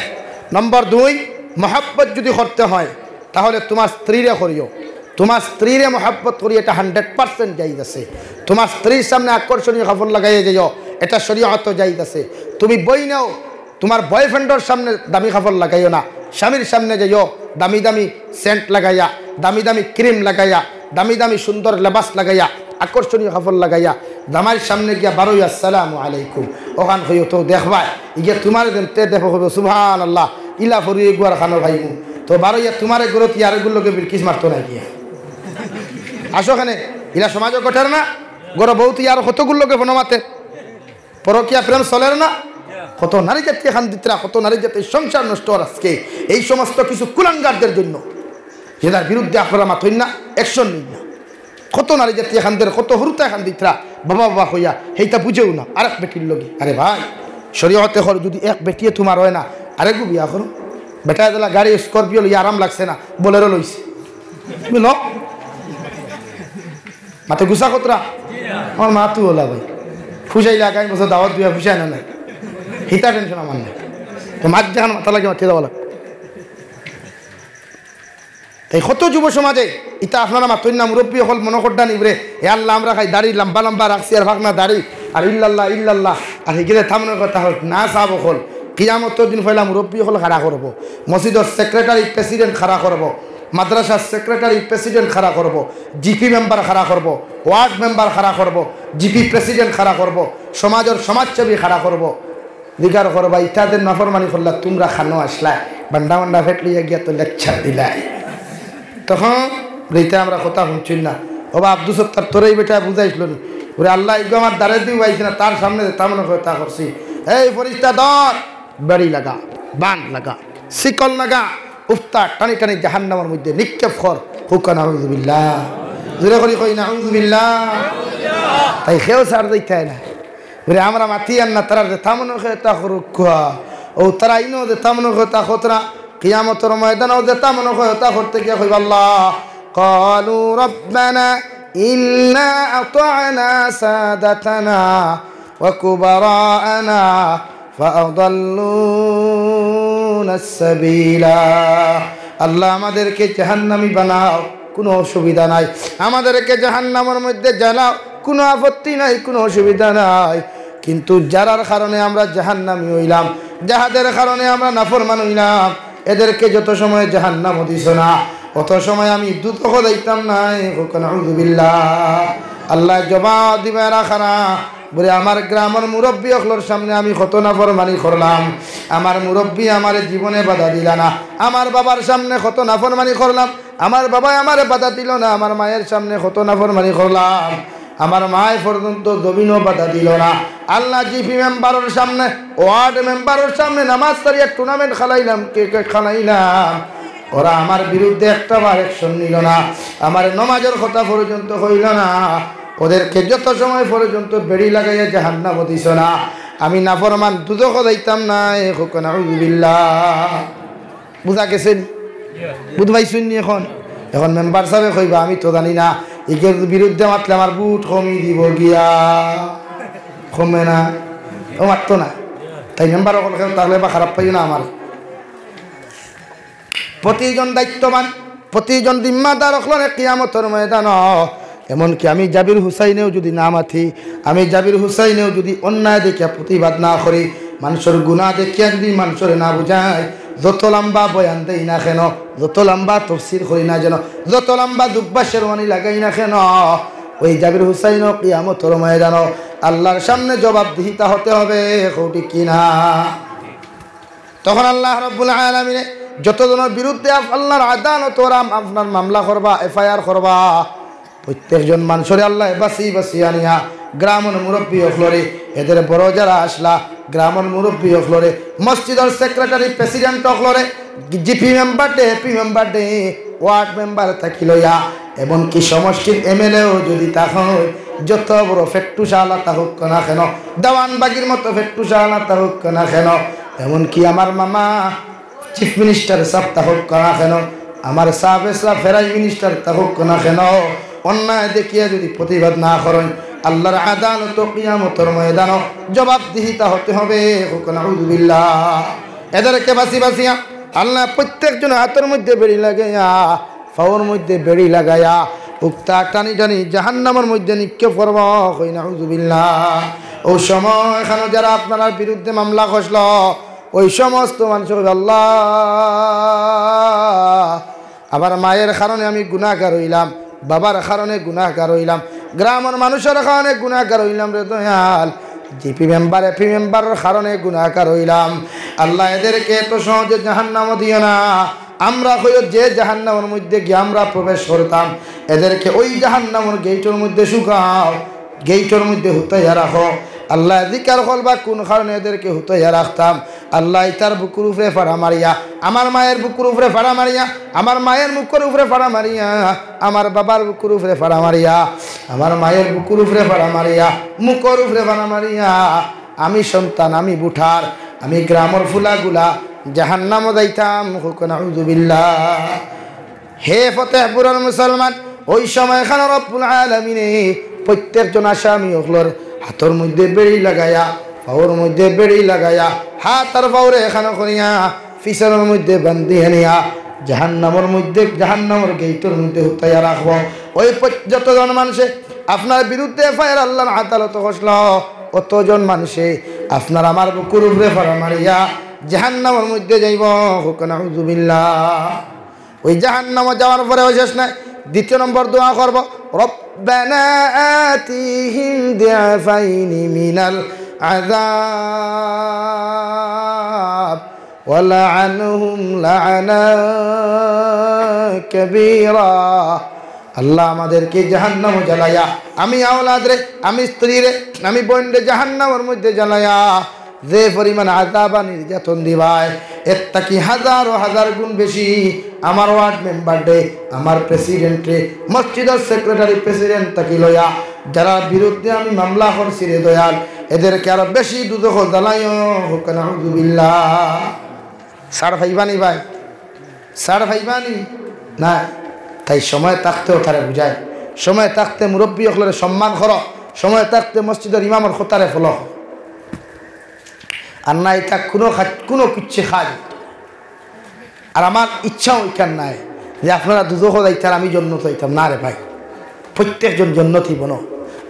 নম্বর দুই, মহব্বত যদি করতে হয়, তাহলে তোমার স্ত্রীরে করিও। তোমার স্ত্রীরে মহব্বত করি, এটা হান্ড্রেড পার্সেন্ট জায়েজ আছে। তোমার স্ত্রীর সামনে আকর্ষণীয় কাপড় লাগাইয়া যাইও, এটা শরীয়তো জায়েজ আছে। তুমি বইনেও তোমার বয়ফ্রেন্ডর সামনে দামি কাপড় লাগাইও না, স্বামীর সামনে যাইও দামি দামি সেন্ট লাগাইয়া, দামি দামি ক্রিম লাগাইয়া, দামি দামি সুন্দর লেবাস লাগাইয়া, আকর্ষণীয় কাপড় লাগাইয়া, জামাইর সামনে গিয়া বারোই আসসালামু আলাইকুম, ওখান হইও তো দেখবায়, ইগে তোমারে দেন তে দেখো কইবো, "সুবহানাল্লাহ, ইলা ফরি এগুয়ার খানো খাইমু।" তো বারোইয়া তোমারে গরত ইয়ার এগুর লগে বিলকিস মারতো না গিয়া। আসো কেনে, ইলা সমাজও ঘটের না? ঘরো বউত ইয়ার কতগুর লগে ফোনো মাতের, পরকিয়া প্রেম চলের না? কত নারী জাতি এখান দিতরা, কত নারী জাতির সংসার নষ্ট অর আজকে এই সমস্ত কিছু কুলাঙ্গারদের জন্য, যেটার বিরুদ্ধে আপনারা মাতইন না, অ্যাকশন নিন না। কত নারী জাতি এখান দের, কত হুরুতা এখান দিতরা, বাবা বাবা কইয়া, হেইটা বুঝেও না, আরেক বেটির লগে। আরে ভাই, শরীয়তে কর, যদি এক বেটিয়ে তুমার অয় না, আরেকগু বিয়া করো। বেটায় দিলা গাড়ি স্করপিও লইয়া আরাম লাগছে না, বোলেরো লইছে। বুঝলো? মাতে গুসা কতরা? আমার মা তু ওলা ভাই। ফুসাইলে আগামী বছর দাওয়াত দিয়া ফুসায় না নাই। হিতা টেনশন আমার নাই। তো মাত যেখান মাথা লাগে মাতিয়ে দেওয়া লাগে। তাই কত যুব সমাজে ইতা আপনারা মাতইন না, মুরব্বী অকল মনো করডা নিবরে, এ আল্লাহ আমরা খাই দাড়ি লম্বা লম্বা রাখছি আর ফাকনা দাড়ি, আর ইল্লাল্লাহ ইল্লাল্লাহ, আর হিগিরে থামনের কথা হোক না সাব অকল। কিয়ামতর দিন পয়লা মুরব্বী অকল খাড়া করবো, মসজিদর সেক্রেটারি প্রেসিডেন্ট খাড়া করবো, মাদ্রাসার সেক্রেটারি প্রেসিডেন্ট খাড়া করবো, জিপি মেম্বার খাড়া করবো, ওয়ার্ড মেম্বার খাড়া করবো, জিপি প্রেসিডেন্ট খাড়া করবো, সমাজর সমাজসেবী খাড়া করবো। জিকার করবা, ইতাদের নাফরমানি করলা, তুমরা খানো আসলা, বান্ডা বান্ডা ফেট লইয়া গিয়া তো লেকচার দিলাই। তখন রেইতে আমরা কথা শুনছইন না। ওবা আব্দুল সত্তার, তোরে ই বেটায় বুঝাইছিল নি? ওরে আল্লাহ, ইগু আমার দারে দিও পাইছে না, তার সামনে যেতা মনে করে তা করছি। এই ফরিস্তা ধর, বেড়ি লাগা, বান লাগা, শিকল লাগা, উফতা টানি টানি জাহান্নামর মধ্যে নিক্ষেপ কর। হুকা নাউজুবিল্লাহ। জোরে করি কই নাউজুবিল্লাহ। তাই কেউ ছাড় দিতে না। বলে, আমরা মাতি আর না, তারা যেতা মনে করে তা করুক। ও তারা ইনো যেতা মনে করে তা করতরা, কিয়ামতর ময়দানও যেতা মনে করে তা করতে গিয়া কইবা, আল্লাহ, قالوا ربنا إنا أطعنا سادتنا وكبراءنا فأضلونا السبيلا। আল্লাহ, আমাদেরকে জাহান্নামী বানাও, কোনো অসুবিধা নাই। আমাদেরকে জাহান্নামর মধ্যে জ্বালাও, কোনো আপত্তি নাই, কোনো অসুবিধা নাই। কিন্তু যারার কারণে আমরা জাহান্নামী হইলাম, যাহাদের কারণে আমরা নাফরমান হইলাম, এদেরকে যত সময় জাহান্নামও দিছো না, অত সময় আমি দুজখো যাইতাম নায়। হুকা নাউজুবিল্লাহ। আল্লাহ জবাব দিবা, এরা কারা? বলে, আমার গ্রামর মুরব্বী অকলর সামনে আমি কত নাফরমানি করলাম, আমার মুরব্বী আমারে জীবনে বাধা দিলা না, আমার বাবার সামনে কত নাফরমানি করলাম, আমার বাবায় আমারে বাধা দিল না, আমার মায়ের সামনে কত নাফরমানি করলাম, আমার মায় পর্যন্ত জমিনও বাধা দিল না। আল্লাহ, জিপি মেম্বারর সামনে, ওয়ার্ড মেম্বারর সামনে নামাজ ছাড়িয়া টুর্নামেন্ট খেলাইলাম, ক্রিকেট খেলাইলাম, ওরা আমার বিরুদ্ধে একটা বার অ্যাকশন নিল না, আমার নমাজর কথা পর্যন্ত কইল না। ওদেরকে যত সময় পর্যন্ত বেড়ি লাগাইয়া জাহান্নামও দিছো না, আমি নাফরমান দুজখো যাইতাম নায়। হুকা নাউজুবিল্লাহ। বুঝা গেছে নি? বুঝ পাইছইন নি এখন? এখন মেম্বার সাবে কইবা, আমি তো জানি না, ইগের বিরুদ্ধে মাতলে আমার ভোট কমি দিব গিয়া। কমে না, ও মাততো না। তাই মেম্বার অকল কেউ তাহলে বা খারাপ পাইও না আমার। প্রতিজন দায়িত্ববান, প্রতিজন জিম্মাদার অকলরে কিয়ামতর ময়দান, এমনকি আমি জাবির হুসাইনেও যদি না মাতি, আমি জাবির হুসাইনেও যদি অন্যায় দেখিয়া প্রতিবাদ না করি, মানষর গুনা দেখিয়া যদি মানষরে না বুঝাই, যত লম্বা বয়ান দেই না কেন, যত লম্বা তফসির করি না যেন, যত লম্বা জুব্বা শেরওয়ানি লাগাই না কেন, ওই জাবির হুসাইনও কিয়ামতর ময়দানও আল্লাহর সামনে জবাবদিহিতা হতে হবে। কও ঠিক কি না? তখন আল্লাহ রাব্বুল আলামিনে যতজনর বিরুদ্ধে আপ-, আল্লাহর আদালতো ওরা আম-, আপনার মামলা করবা, এফআইআর করবা, প্রত্যেকজন মানষরে আল্লায় বাছি বাছি আনিয়া গ্রামর মুরব্বী অকলরে, এদের বড় যারা আছলা, গ্রামর মুরব্বী অকলরে, মসজিদর সেক্রেটারি, প্রেসিডেন্ট অকলরে, জিপি মেম্বার দে, এপি মেম্বার দে, ওয়ার্ড মেম্বার থাকি লইয়া, এমনকি সমষ্টির এমএলএও যদি থাকইন, যত বড় ফেট্টুশালা থাকুক না কেন, দেওয়ানবাগির মতো ফেট্টুশালা থাকুক না কেন, এমনকি আমার মামা চিফ মিনিস্টার সাব থাকুক না কেন, আমার সাব সাব ফেরাই মিনিস্টার থাকুক না কেন, অন্যায় দেখিয়া যদি প্রতিবাদ না করইন, আল্লাহর আদালতো কিয়ামতর ময়দানো জবাবদিহিতা হতে হবে। কও নাউজুবিল্লাহ। এদেরকে বাছি বাছিয়া আল্লাহ প্রত্যেকজন হাতর মধ্যে বেড়ি লাগাইয়া, পাওর মধ্যে বেড়ি লাগাইয়া, উক্তা টানি টানি জাহান্নামর মধ্যে নিক্ষেপ করবা। কও নাউজুবিল্লাহ। ওই সময় এখানো যারা আপনারার বিরুদ্ধে মামলা করছিল, ওই সমস্ত মানুষ কইবা, আল্লাহ, আমার মায়ের কারণে আমি গুনাহগার হইলাম, বাবার কারণে গুনাহগার হইলাম, গ্রামর মানুষর কারণে গুনাহগার হইলাম রে দয়াল। জিপি মেম্বার, এপি মেম্বারর কারণে গুনাহগার হইলাম। আল্লাহ, এদেরকে এত সহজে জাহান্নামো দিও না। আমরা কইও যে জাহান্নামর মধ্যে গিয়া আমরা প্রবেশ করতাম, এদেরকে ওই জাহান্নামর গেইটর মধ্যে শুকাও, গেইটর মধ্যে হুতাইয়া রাখো। আল্লায় জিকার করবা কোন কারণে এদেরকে হুতাইয়া রাখতাম। আল্লায় তার বুকুর উপরে ফাড়া মারিয়া, আমার মায়ের বুকুর উপরে ফাড়া মারিয়া, আমার মায়ের মুখর উপরে ফাড়া মারিয়া, আমার বাবার বুকুর উপরে ফাড়া মারিয়া, আমার মায়ের বুকুর উপরে ফাড়া মারিয়া, মুখর উপরে ফাড়া মারিয়া, আমি সন্তান, আমি বুঠার, আমি গ্রামর ফুলাগুলা জাহান্নামো যাইতাম। কউক্কা নাউজুবিল্লাহ। হে ফতেহপুরর মুসলমান, ওই সময় খানো রব্বুল আলামিনে প্রত্যেকজন আসামি অকলর হাতর মধ্যে বেড়ি লাগাইয়া, পাওর মধ্যে বেড়ি লাগাইয়া, হাত আর পাওরে এখানো করিয়া, পিছনর মধ্যে বান্ধি আনিয়া জাহান্নামর মধ্যে, জাহান্নামর গেইটর মধ্যে হুতাইয়া রাখবো। ওই পর-, যতজন মানষে আপনার বিরুদ্ধে এফআইআর আল্লাহর আদালতো করছিল, অতজন মানষে আপনার আমার বুকুর উপরে ফাড়া মারিয়া জাহান্নামর মধ্যে যাইবো। কউক্কা নাউজুবিল্লাহ। ওই জাহান্নামো যাওয়ার পরেও শেষ নাই, দ্বিতীয় নম্বর দোয়া করবো, "রব্বানা আতিহিম দিআফাইনি মিনাল আযাব ওয়ালআনহুম লাআনা কাবীরা।" আল্লাহ, আমাদেরকে জাহান্নামো জ্বালাইয়া, আমি আওলাদরে, আমি স্ত্রীরে, আমি বইনরে জাহান্নামর মধ্যে জ্বালাইয়া যে পরিমাণ আযাব আর নির্যাতন দিবায়, এর থাকি হাজারো হাজার গুণ বেশি আমার ওয়ার্ড মেম্বাররে, আমার প্রেসিডেন্টরে, মসজিদর সেক্রেটারি প্রেসিডেন্ট থাকি লইয়া যারার বিরুদ্ধে আমি মামলা করছি রে দয়াল, এদেরকে আরো বেশি দুজখো জ্বালাইও। কউক্কা নাউজুবিল্লাহ। ছাড় পাইবা নি ভাই? ছাড় পাইবা নি? না। তাই সময় থাকতে অতারে বুঝায়, সময় থাকতে মুরব্বি অকলরে সম্মান করো, সময় থাকতে মসজিদর ইমামর কথারে ফলো করো। আর না, ইতা কুনু কাজ, কুনু কিচ্ছু কাজ। আর আমার ইচ্ছাও ইখান নাই যে আপনারা দুজখো যাইতারা, আমি জন্নতো যাইতাম না রে ভাই। প্রত্যেকজন জন্নতি বনো।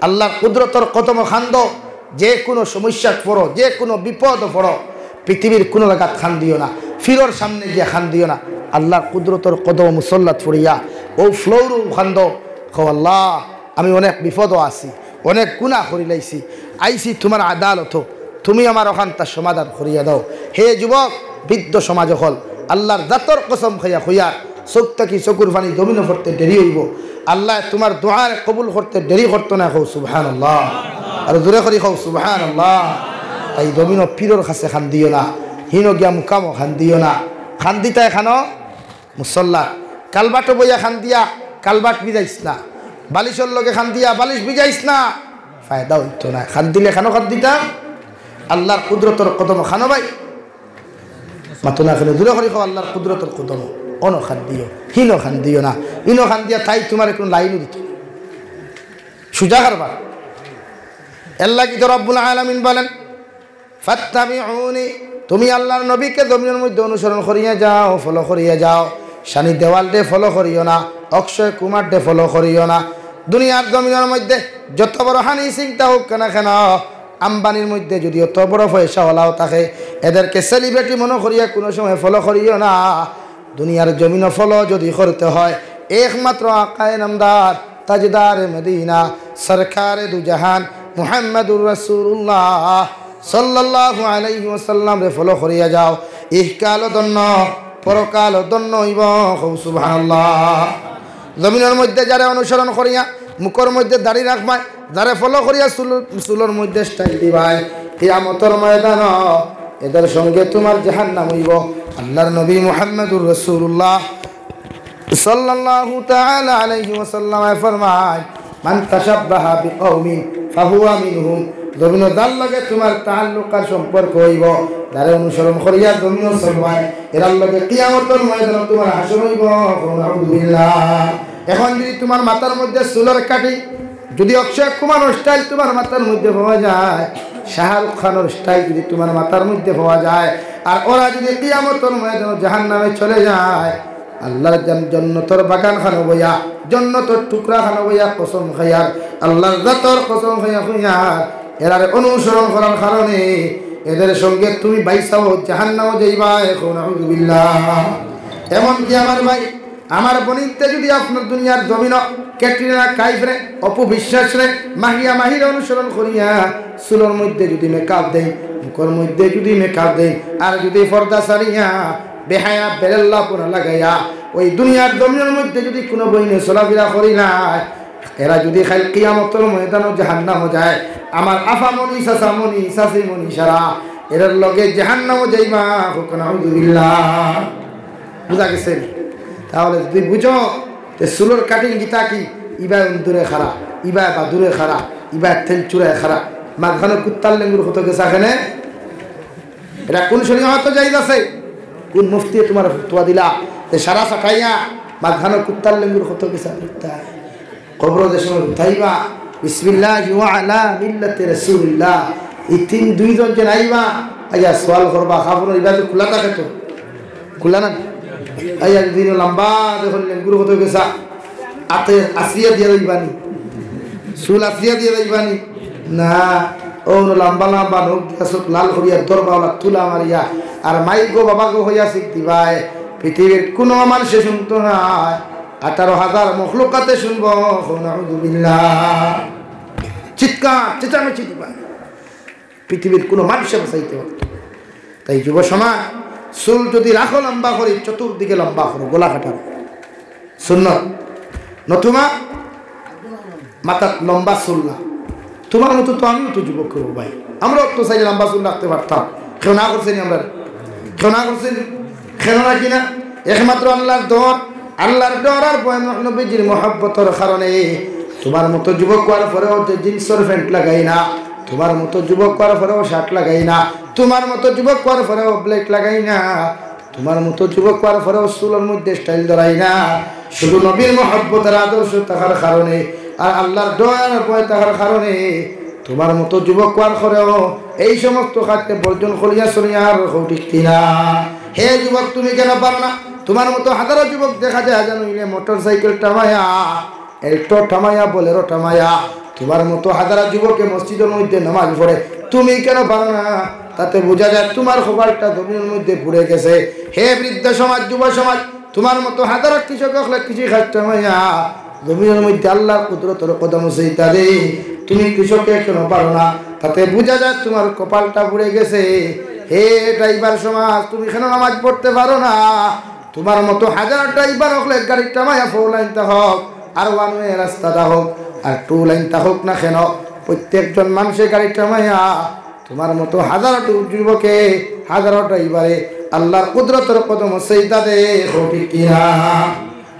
আল্লাহর কুদরতর কদমো কান্দো, যে কুনু সমস্যাত পড়ো, যে কুনু বিপদো পড়ো, পৃথিবীর কুনু জাগাত কান্দিও না, পীরর সামনে গিয়া কান্দিও না। আল্লাহর কুদরতর কদমো মুসল্লাত পড়িয়া অউ ফ্লোরো কান্দো, কও, "আল্লাহ, আমি অনেক বিপদো আছি, অনেক গুনা করিলাইছি, আইছি তুমার আদালতো, তুমি আমার অখানতা সমাধান করিয়া দেও।" হে যুবক, বৃদ্ধ সমাজ অকল, আল্লাহর জাতর কসম খাইয়া কইয়ার, চউখ থাকি চকুর পানি জমিনো পড়তে দেরি অইবো। আল্লায় তুমার দোয়ারে কবুল করতে দেরি করতো নায়। কও সুবহানাল্লাহ। আরো জোরে করি কও সুবহানাল্লাহ। তাই জমিনো পীরর কাছে কান্দিও না, হিনো গিয়া মুকামো কান্দিও না। কান্দিতায় খানো মুসল্লা, কালবাটো বইয়া কান্দিয়া কালবাট ভিজাইস না, বালিশর লগে কান্দিয়া বালিশ ভিজাইস না, ফায়দা অইতো নায়। কান্দিলে খানো কান্দিতা আল্লাহর কুদরতর কদমো খানো ভাই। মাতো না কেনে? জোরে করি কও, আল্লাহর কুদরতর কদমো। অনো কান্দিও, হিনো কান্দিও না। ইনো কান্দিয়া তাই তুমারে কুনু লাইনও দিতো নায়। সুজা কারবার। এর লাগি তো রব্বুল আলামিন বলেন, "ফাত্তাবিউনি", তুমি আল্লাহর নবীকে জমিনর মধ্যে অনুসরণ করিয়া যাও, ফলো করিয়া যাও। সানি দেওয়ালরে ফলো করিও না, অক্ষয় কুমাররে ফলো করিও না। দুনিয়ার জমিনর মধ্যে যত বড় হানি সিং থাকউক্কা না কেনে, আম্বানির মধ্যে যদি অত বড় পয়সাওয়ালাও থাকে, এদেরকে সেলিব্রিটি মনো করিয়া কুনু সময় ফলো করিও না। দুনিয়ার জমিনো ফলো যদি করতে হয়, একমাত্র আকায়ে নামদার, তাজদারে মদিনা, সরকারে দুজাহান, মুহাম্মাদুর রাসূলুল্লাহ সাল্লাল্লাহু আলাইহি ওয়াসাল্লামরে ফলো করিয়া যাও। ইহকালও ধন্য, পরকালও ধন্য অইবো। কও সুবহানাল্লাহ। জমিনর মধ্যে যারে অনুসরণ করিয়া, মুখর মধ্যে দাড়ি রাখবায়, যারে ফলো করিয়া চুল, চুলর মধ্যে স্টাইল দিবায়, কিয়ামতর ময়দানো এদের সঙ্গে তুমার জাহান্নাম অইবো। আল্লাহর নবী মুহাম্মাদুর রাসূলুল্লাহ সাল্লাল্লাহু তাআলা আলাইহি ওয়াসাল্লামে ফরমায়, "মান তাশাব্বাহা বিকাওমিন ফাহুয়া মিনহুম।" জমিনো যার লগে তুমার তাআল্লুক আর সম্পর্ক অইবো, যারে অনুসরণ করিয়া জমিনো চলবায়, এরার লগে কিয়ামতর ময়দানো তুমার হাশর অইবো। কও নাউজুবিল্লাহ। এখন যদি তুমার মাথার মধ্যে চুলর কাটিং, যদি অক্ষয় কুমারর স্টাইল তুমার মাথার মধ্যে পাওয়া যায়, শাহরুখ খানর স্টাইল যদি তুমার মাথার মধ্যে পাওয়া যায়, আর ওরা যদি কিয়ামতর ময়দানো জাহান্নামে চলে যায়, আল্লাহর জান-, জন্নতর বাগান খানো বইয়া, জন্নতর টুকরা খানো বইয়া কসম খাইয়ার, আল্লাহর জাতর কসম খাইয়া কইয়ার, এরারে অনুসরণ করার কারণে এদের সঙ্গে তুমি বাইসাও জাহান্নামও যাইবায়। কও নাউজুবিল্লাহ। এমনকি আমার ভাই, আমার বইনতে যদি আপনার দুনিয়ার জমিনো ক্যাটরিনা কাইফরে, অপু বিশ্বাসরে, মাহিয়া মাহিরে অনুসরণ করিয়া চুলর মধ্যে যদি মেকআপ দেইন, মুখর মধ্যে যদি মেকআপ দেইন, আর যদি পর্দা ছাড়িয়া বেহায়া বেরেল্লাপনা লাগাইয়া ওই দুনিয়ার জমিনর মধ্যে যুদি কুনু বইনে চলাফিরা করি না, এরা যুদি কাইল কিয়ামতর ময়দানো জাহান্নামো যায়, আমার আফামনি, চাচামনি, চাচিমনি সারা এরার লগে জাহান্নামো যাইবা, কউক্কা নাউজুবিল্লাহ। বুঝা গেছে? তাহলে যুদি বুঝো যে চুলর কাটিং গিতা কি, ইবায় উন্দুরে খাড়া, ইবায় বাদুরে খাড়া, ইবায় তেল চুরায় খাড়া, মাঝখানো কুত্তার লেঙ্গুর কত গেছা কেনে? এটা কোন শরীয়তো জায়েজ আছে? কোন মুফতিয়ে তুমার ফতোয়া দিলা যে সারা সাটাইয়া মাঝখানো কুত্তার লেঙ্গুর কত গেছা করতা? কবরো যে সময় উঠাইবা, বিসমিল্লাহি ওয়া আলা মিল্লাতি রাসূলিল্লাহ, এই তিন দুইজন যে নাইবা, আইয়া সওয়াল করবা, কাফন ইবাদত খোলা থাকে তো, খোলা না? আইয়া যদি লম্বা দেখুন লেঙ্গুর কত গেছা, আতে আসিয়া দিয়া যাইবানি, চুল আসিয়া দিয়া যাইবানি। না, ও লম্বা লম্বা নখ দিয়া চোখ লাল করিয়া দরবাওয়ালা তুলা মারিয়া, আর মাই গো বাবা গো হইয়া শিখ দিবায়। পৃথিবীর কোনো মানুষে শুনতো না, আঠারো হাজার মখলুকাতে শুনবো। নাউজুবিল্লাহ। চিৎকার চেঁচামেচি দিবা, পৃথিবীর কোনো মানুষে বাঁচাইতে পারতো না। তাই যুব সমাজ, চুল যদি রাখো লম্বা করি, চতুর্দিকে লম্বা করো, গলা কাটার সুন্নত, নতুবা মাথাত লম্বা চুল না। তুমার মতো তো আমিও তো যুবক হবো ভাই, আমরাও তো চাইলে লম্বা চুল রাখতে পারতাম। কেউ না করছে নি আমরা? কেউ না করছে নি? কেন রাখি না? একমাত্র আল্লাহর ডর, আল্লাহর ডর আর ভয়, নবীজির মহব্বতর কারণে। তুমার মতো যুবক হওয়ার পরেও যে জিন্সর প্যান্ট লাগাই না, তুমার মতো যুবক হওয়ার পরেও শার্ট লাগাই না, তুমার মতো যুবক হওয়ার পরেও ব্লেড লাগাই না, তুমার মতো যুবক হওয়ার পরেও চুলর মধ্যে স্টাইল ধরাই না, শুধু নবীর মহব্বত আর আদর্শ থাকার কারণে, আর আল্লাহর ডর আর ভয় থাকার কারণে, তুমার মতো যুবক হওয়ার পরেও এই সমস্ত কাজকে বর্জন করিয়া চলিয়ার, কও ঠিক কিনা? হে যুবক, তুমি কেন পারো না? তুমার মতো হাজারো যুবক দেখা যায়, জানো ইলে মোটরসাইকেল টামায়া, এল্টো টামায়া, বোলেরো টামায়া, তুমার মতো হাজারো যুবকে মসজিদর মধ্যে নামাজ পড়ে, তুমি কেন পারো না? তাতে বুঝা যায় তুমার কপালটা জমিনর মধ্যে পুড়ে গেছে। হে বৃদ্ধ সমাজ, যুব সমাজ, তুমার মতো হাজারো কৃষক অকলে কৃষি কাজ টামায়া জমিনর মধ্যে আল্লাহর কুদরতর কদম সিজদা দেয়, তুমি কৃষকে কেন পারো না? তাতে বুঝা যায় তুমার কপালটা পুড়ে গেছে। হে ড্রাইভার সমাজ, তুমি কেন নামাজ পড়তে পারো না? তুমার মতো হাজার ড্রাইভার অকলে গাড়ি টামায়া ফোর লাইন তা হোক, আর ওয়ান ওয়ে রাস্তা তা হোক, আর টু লাইন তা হোক না কেন, প্রত্যেকজন মানুষে গাড়ি টামায়া, তুমার মতো হাজার যুবকে, হাজার ড্রাইভারে আল্লাহর কুদরতর কদম সিজদা দেয়, কও ঠিক কিনা?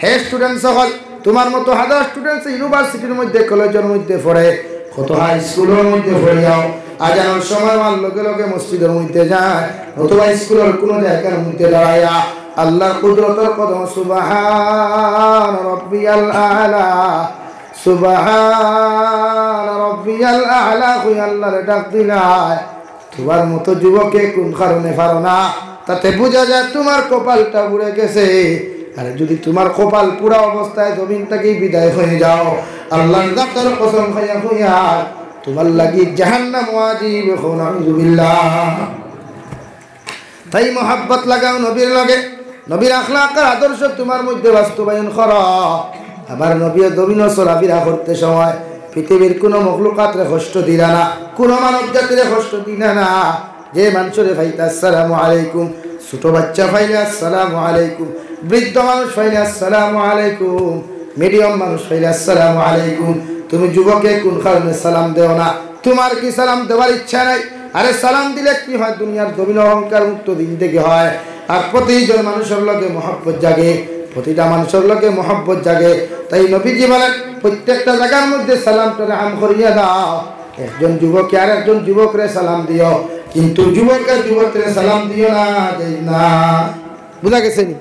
হে স্টুডেন্ট সকল, তুমার মতো হাজার স্টুডেন্টস ইউনিভার্সিটির মধ্যে, কলেজর মধ্যে পড়ে, কত হাই স্কুলর মধ্যে পড়িয়াও আজানর সময় হওয়ার লগে লগে মসজিদর মধ্যে যায়, অথবা স্কুলর কোনো জায়গার মধ্যে দাঁড়াইয়া আল্লাহর কুদরতর কদম সুবহান রব্বিয়াল আলা, সুবহান রব্বিয়াল আলা কই আল্লাহরে ডাক দিলায়। তুমার মতো যুবকে কোন কারণে পারো না? তাতে বুঝা যায় তুমার কপালটা পুড়ে গেছে। আর যদি তুমার কপাল পুড়া অবস্থায় জমিন থাকি বিদায় হয়ে যাও, আল্লাহর জাতর কসম খাইয়া কইয়ার, তুমার লাগি জাহান্নাম ওয়াজিব। কও নাউজুবিল্লাহ। তাই মহব্বত লাগাও নবীর লগে, নবীর আখলাক আর আদর্শ তুমার মধ্যে বাস্তবায়ন করো। আবার নবীয়ে জমিনো চলাফিরা করতে সময় পৃথিবীর কোনো মখলুকাতরে কষ্ট দিলা না, কোনো মানব জাতিরে কষ্ট দিলা না। যে মানষরে পাইতা আসসালামু আলাইকুম, ছোট বাচ্চা পাইলে আসসালামু আলাইকুম, বৃদ্ধ মানুষ পাইলে আসসালামু আলাইকুম, মিডিয়াম মানুষ পাইলে আসসালামু আলাইকুম। তুমি যুবকে কোন কারণে সালাম দেও না? তুমার কি সালাম দেওয়ার ইচ্ছা নাই? আরে সালাম দিলে কি হয়? দুনিয়ার জমিন অহংকার মুক্ত জিন্দেগি হয়। আর প্রতিজন মানুষর লগে মহব্বত জাগে, প্রতিটা মানুষর লগে মহব্বত জাগে। তাই নবীজি বলেন, প্রত্যেকটা জায়গার মধ্যে সালামটারে আম করিয়া দাও। একজন যুবকে আর একজন যুবকরে সালাম দিও, কিন্তু যুবকে যুবকরে সালাম দিও না, যাই না। বুঝা গেছে নি?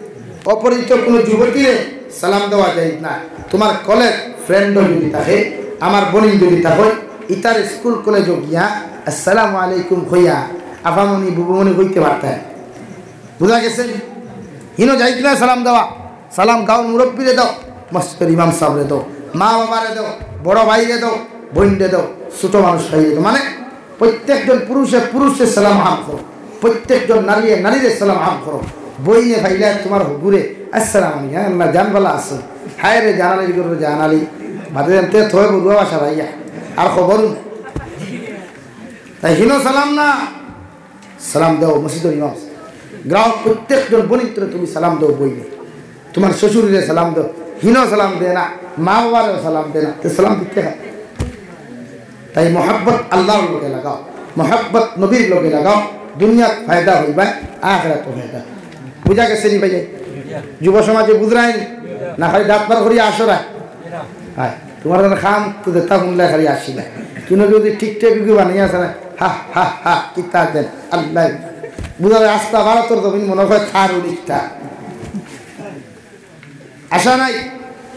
অপরিচিত কোনো যুবতীরে সালাম দেওয়া যায় না। তুমার কলেজ ফ্রেন্ডও যদি থাকে, আমার বোন যদি থাকে, ইতার স্কুল কলেজও গিয়া আসসালামু আলাইকুম কইয়া আফামনি বুবুমনি কইতে পারতায়। বুঝা গেছে নি? হিনো যাইত না সালাম দেওয়া। সালাম গাঁওর মুরব্বিরে দেও, মসজিদর ইমাম সাবরে দেও, মা বাবারে দেও, বড় ভাইরে দেও, বোনরে দেও, ছোট মানুষ ভাইরে দেও। মানে প্রত্যেকজন পুরুষে পুরুষরে সালাম আম করো, প্রত্যেকজন নারীয়ে নারীরে সালাম আম করো। বইনে ভাইলা তুমার হগুরে আসসালাম আলাইকুম, হ্যাঁ, আল্লাহ জান বালা আছে, হায় রে জানালির গরু জানালি, বাদে জানতে থয় বলুয়া বাসা ভাইয়া, আর খবর নাই। তাই হিনো সালাম না, সালাম দেও মসজিদর ইমাম। গ্রাহক প্রত্যেকজন বনিন্তরে তুমি সালাম দেও বইলে, তোমার শ্বশুররে সালাম দেও, হিনো সালাম দেয় না, মা বাবারেও সালাম দেয় না, তো সালাম দিতে হয়। তাই মহব্বত আল্লাহর লগে লাগাও, মহব্বত নবীর লগে লাগাও, দুনিয়াত ফায়দা হইবা, আখেরাত ফায়দা। বুঝা গেছে নি ভাই? যুব সমাজে বুঝরায় নি? না হয় দাঁত বার করিয়া আসরায়। হ্যাঁ, তোমার কাম তো যেটা শুনলে খালি আসি না। কিন্তু যদি ঠিকঠাক কি বানিয়ে আসে না, হা, হা, হা, কিতা দেন, আল্লাহ। বুঝা যায়, আস্তা ভারতর জমিন মনে হয় তার উড়িষ্টা। আশা নাই।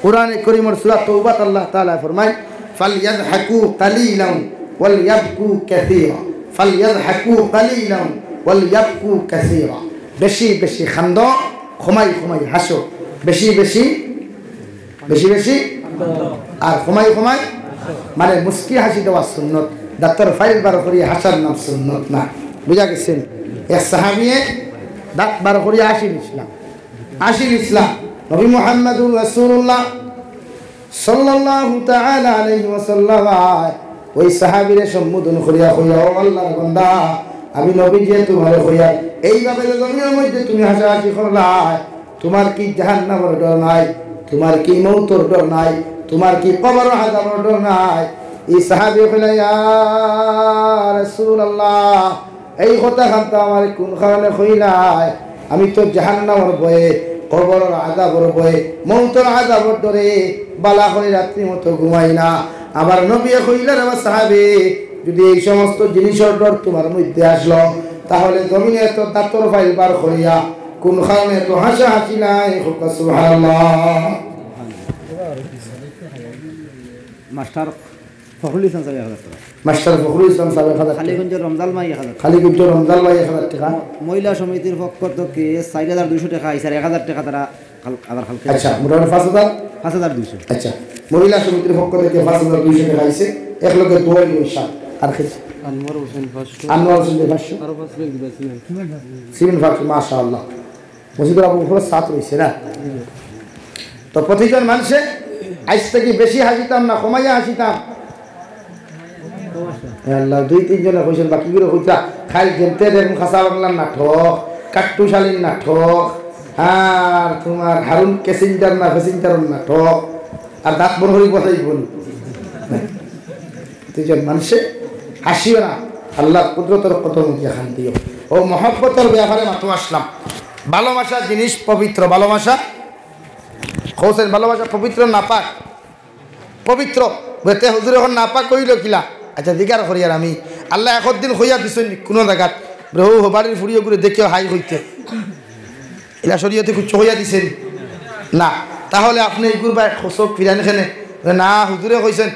কোরআনে করিমর সূরা তৌবাত আল্লাহ তাআলা ফরমায়, "ফালইয়াদহাকু কালিলান ওয়ালইয়াবকু কাসীরা। ফালইয়াদহাকু কালিলান ওয়ালইয়াবকু কাসীরা।" বেশি বেশি খান্দো, কমাই কমাই হাসো। বেশি বেশি, বেশি বেশি আর কমাই কমাই, মানে মুস্কি হাসি দেওয়া সুন্নত। দাঁতর ফাইল বার করি হাসার নাম সুন্নত না। বুঝা গেছে নি? এক সাহাবিয়ে দাঁত বার করি হাসি নিছিলা। আসিল ইসলাম, নবী মুহাম্মাদুর রাসূলুল্লাহ সাল্লাল্লাহু তাআলা আলাইহি ওয়াসাল্লাম ওই সাহাবীরে সম্বোধন করিয়া কইয়া, "ও আল্লাহর বান্দা, আমি নবীজিয়ে তোমারে কইয়ার, এইভাবে যে জমিনের মধ্যে তুমি হাসাহাসি করলায়, তোমার কি জাহান্নামর ডর নাই? তোমার কি মৌতর ডর নাই? তোমার কি কবর আযাবর ডর নাই?" এই সাহাবী কইলা, "ইয়া রাসূলুল্লাহ, এই কথা খান তো আমারে কোন কারণে কইলায়? আমি তো জাহান্নামর ভয়ে, কবরর আযাবর ভয়ে, মৌতর আযাবর ডরে বালা করি রাত্রি মতো ঘুমাই না।" আমার নবীয়ে কইলা, "রে বা সাহাবী, যদি এই সমস্ত জিনিসর ডর তোমার মধ্যে আসলো, তাহলে জমিনে এত দাঁতর ফাইল বার করিয়া কোন কারণে এত হাসাহাসি নাই?" কউক্কা সুবহানাল্লাহ। মাস্টার ফখরুল ইসলাম সাহেব এক হাজার টেকা। মাস্টার ফখরুল ইসলাম সাহেব এক হাজার টেকা। কালীগঞ্জর রমজান ভাই এক হাজার টেকা। কালীগঞ্জর রমজান ভাই এক হাজার টেকা। মহিলা সমিতির পক্ষ থেকে চাইর হাজার দুইশো টেকা আইছে, আর এক হাজার টেকা তারা কাল-, আবার কালকে আচ্ছা, মোটামুটি পাঁচ হাজার? পাঁচ হাজার দুইশো। আচ্ছা, মহিলা সমিতির পক্ষ থেকে পাঁচ হাজার দুইশো টেকা আইছে, এক লগে দোয়াই পয়সা। আর কি? আনোয়ার হোসেন পাঁচশো। আনোয়ার হোসেন পাঁচশো। আরো পাঁচ লক্ষ দিবা সিমেন্ট। সিমেন্ট পাঁচশো, মাশাআল্লাহ। মসজিদর আবু বকর সাত রইছে না? তো প্রতিজন মানুষে আইজ থাকি বেশি হাসিতাম না কমাইয়া হাসিতাম? এ আল্লাহ, দুই তিনজনে কইছেন, বাকি গুলো কইতা, খালি জেনতে দেখুন খাসা বাংলার নাটক, কাট্টুশালীর নাটক, আর তোমার হারুন ক্যাসেঞ্জার না প্যাসেঞ্জারর নাটক, আর দাঁত বড় করি বসাই বলি। দুইজন মানুষে হাসিও না, আল্লাহর কুদরতর কদম দিয়া খান দিও। ও মহব্বতর ব্যাপারে মাত্র আসলাম। ভালোবাসা জিনিস পবিত্র, ভালোবাসা কওছেন, ভালোবাসা পবিত্র নাপাক? পবিত্র। বেতে হুজুর এখন নাপাক কইল কিলা? আচ্ছা, জিকার করি আর আমি, আল্লাহ একদিন কইয়া দিছইন নি কোনো জাগাত, "রে হো, হো বাড়ির ফুড়িও করে দেখিও হাই কইতে।" ইলা শরীয়তে কুচ্ছু কইয়া দিছে নি? না। তাহলে আপনি ইগুর বায় চোখ ফিরান কেনে? না, হুজুরে কইছেন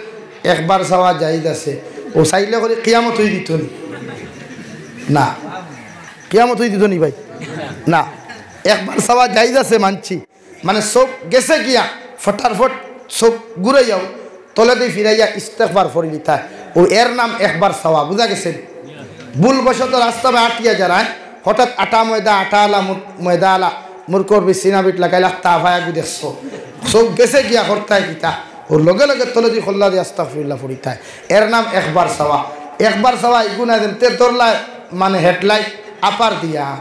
একবার চাওয়া জায়েজ আছে। ও চাইলে করি কিয়ামত হই দিত নি? না। কিয়ামত হই দিত নি ভাই? না। একবার চাওয়া জায়েজ আছে মানছি। মানে চোখ গেছে গিয়া, ফটারফট চোখ ঘুরাইয়াও তলেদি ফিরাইয়া ইস্তেগফার পড়ি লিতায়। ও এর নাম একবার চাওয়া, বুঝা গেছে? ভুলবশত রাস্তা বায় আটিয়া যারায়, হঠাৎ আটা ময়দা, আটা আলা, মুর-, ময়দা আলা, মুরকর বিছিনা বিট লাগাইল, আখতা আফায় আগু দেখছো। চোখ গেছে গিয়া করতায় কিতা? ওর লগে লগে তলেদি কল্লা দি আস্তাগফিরুল্লাহ পড়িতায়। এর নাম একবার চাওয়া। একবার চাওয়া ইগু না যেন তে ধরলায় মানে হেডলাইট আপার দিয়া,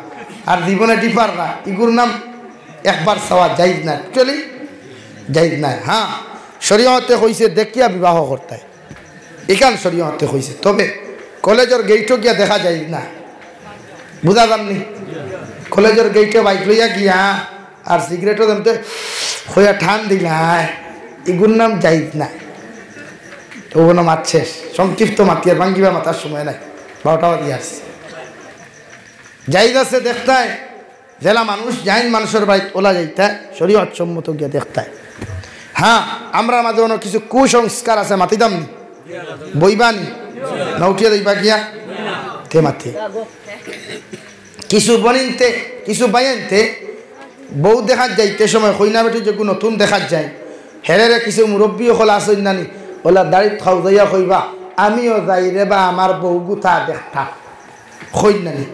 আর জীবনে ডিপার না। ইগুর নাম একবার চাওয়া জায়েজ না, actually জায়েজ না। হ্যাঁ, শরীয়তে কইছে দেখিয়া বিবাহ করতায়, ইখান শরীয়তে কইছে। তবে কলেজর গেইটো গিয়া দেখা যায় না, বুঝা যার নি? কলেজর গেইটো বাইক লইয়া গিয়া আর সিগারেটও দেনতে কইয়া টান দিলায়, ইগুর নাম জায়েজ না। ও কোনো মাত শেষ, সংক্ষিপ্ত মাতিয়ার, ভাঙ্গিবা মাতার সময় নাই, বারোটা বাজিয়া আসছে। জায়েজ আছে দেখতায়, যেলা মানুষ যাইন মানুষর বাড়িত ওলা যাইতায়, শরীয়ত সম্মত গিয়া দেখতায়। হ্যাঁ, আমরার মাঝে অনো কিছু কুসংস্কার আছে, মাতিতাম নি? বইবা নি? না উঠিয়া যাইবা গিয়া? তে মাতে। কিছু বইনাইন্তে, কিছু ভাইয়াইন্তে বউ দেখাত যাইতে সময় কইনা বেটি যেগু নতুন দেখাত যায়, হেরেরে কিছু মুরব্বি অকল আছইন না নি, ওলা দাড়িত খাউজাইয়া কইবা, "আমিও যাই রে বা, আমার বউ গুতা দেখতা।" কইন না নি?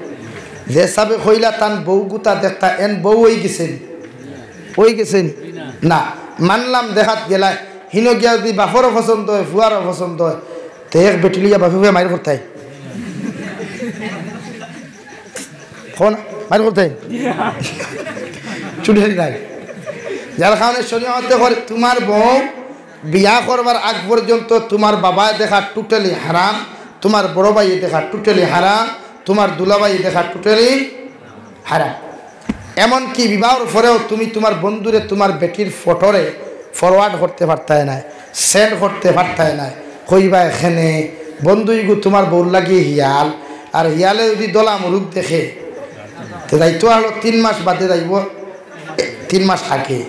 যে সাবে কইলা তান বউ গুতা দেখতা, এন বউ অই গেছে নি? অই গেছে নি? না, মানলাম দেখাত গেলায়, হিনো গিয়া যদি বাপরও পছন্দ অয়, ফুয়ারও পছন্দ অয়, তে এক বেটি লইয়া বাপে ফুয়ায় মাইর করতায়। কও না? বাইর করতে? চুটেলি নাই। যার কারণে শরীয়তে কর, তোমার বউ বিয়া করবার আগ পর্যন্ত তোমার বাবায় দেখা টোটালি হারাম, তোমার বড় ভাইয়ে দেখা টোটালি হারাম, তোমার দুলাভাইয়ে দেখা টোটালি হারাম। এমনকি বিবাহর পরেও তুমি তোমার বন্ধুরে তোমার বেটির ফটোরে ফরওয়ার্ড করতে পারতায় নায়, সেন্ড করতে পারতায় নায়। কইবা এখানে বন্ধু ইগু তোমার বউর লাগি হিয়াল, আর হিয়ালে যদি দলা মুরুখ দেখে, তে যাইতো আরো তিন মাস বাদে যাইবো, তিন মাস আগে।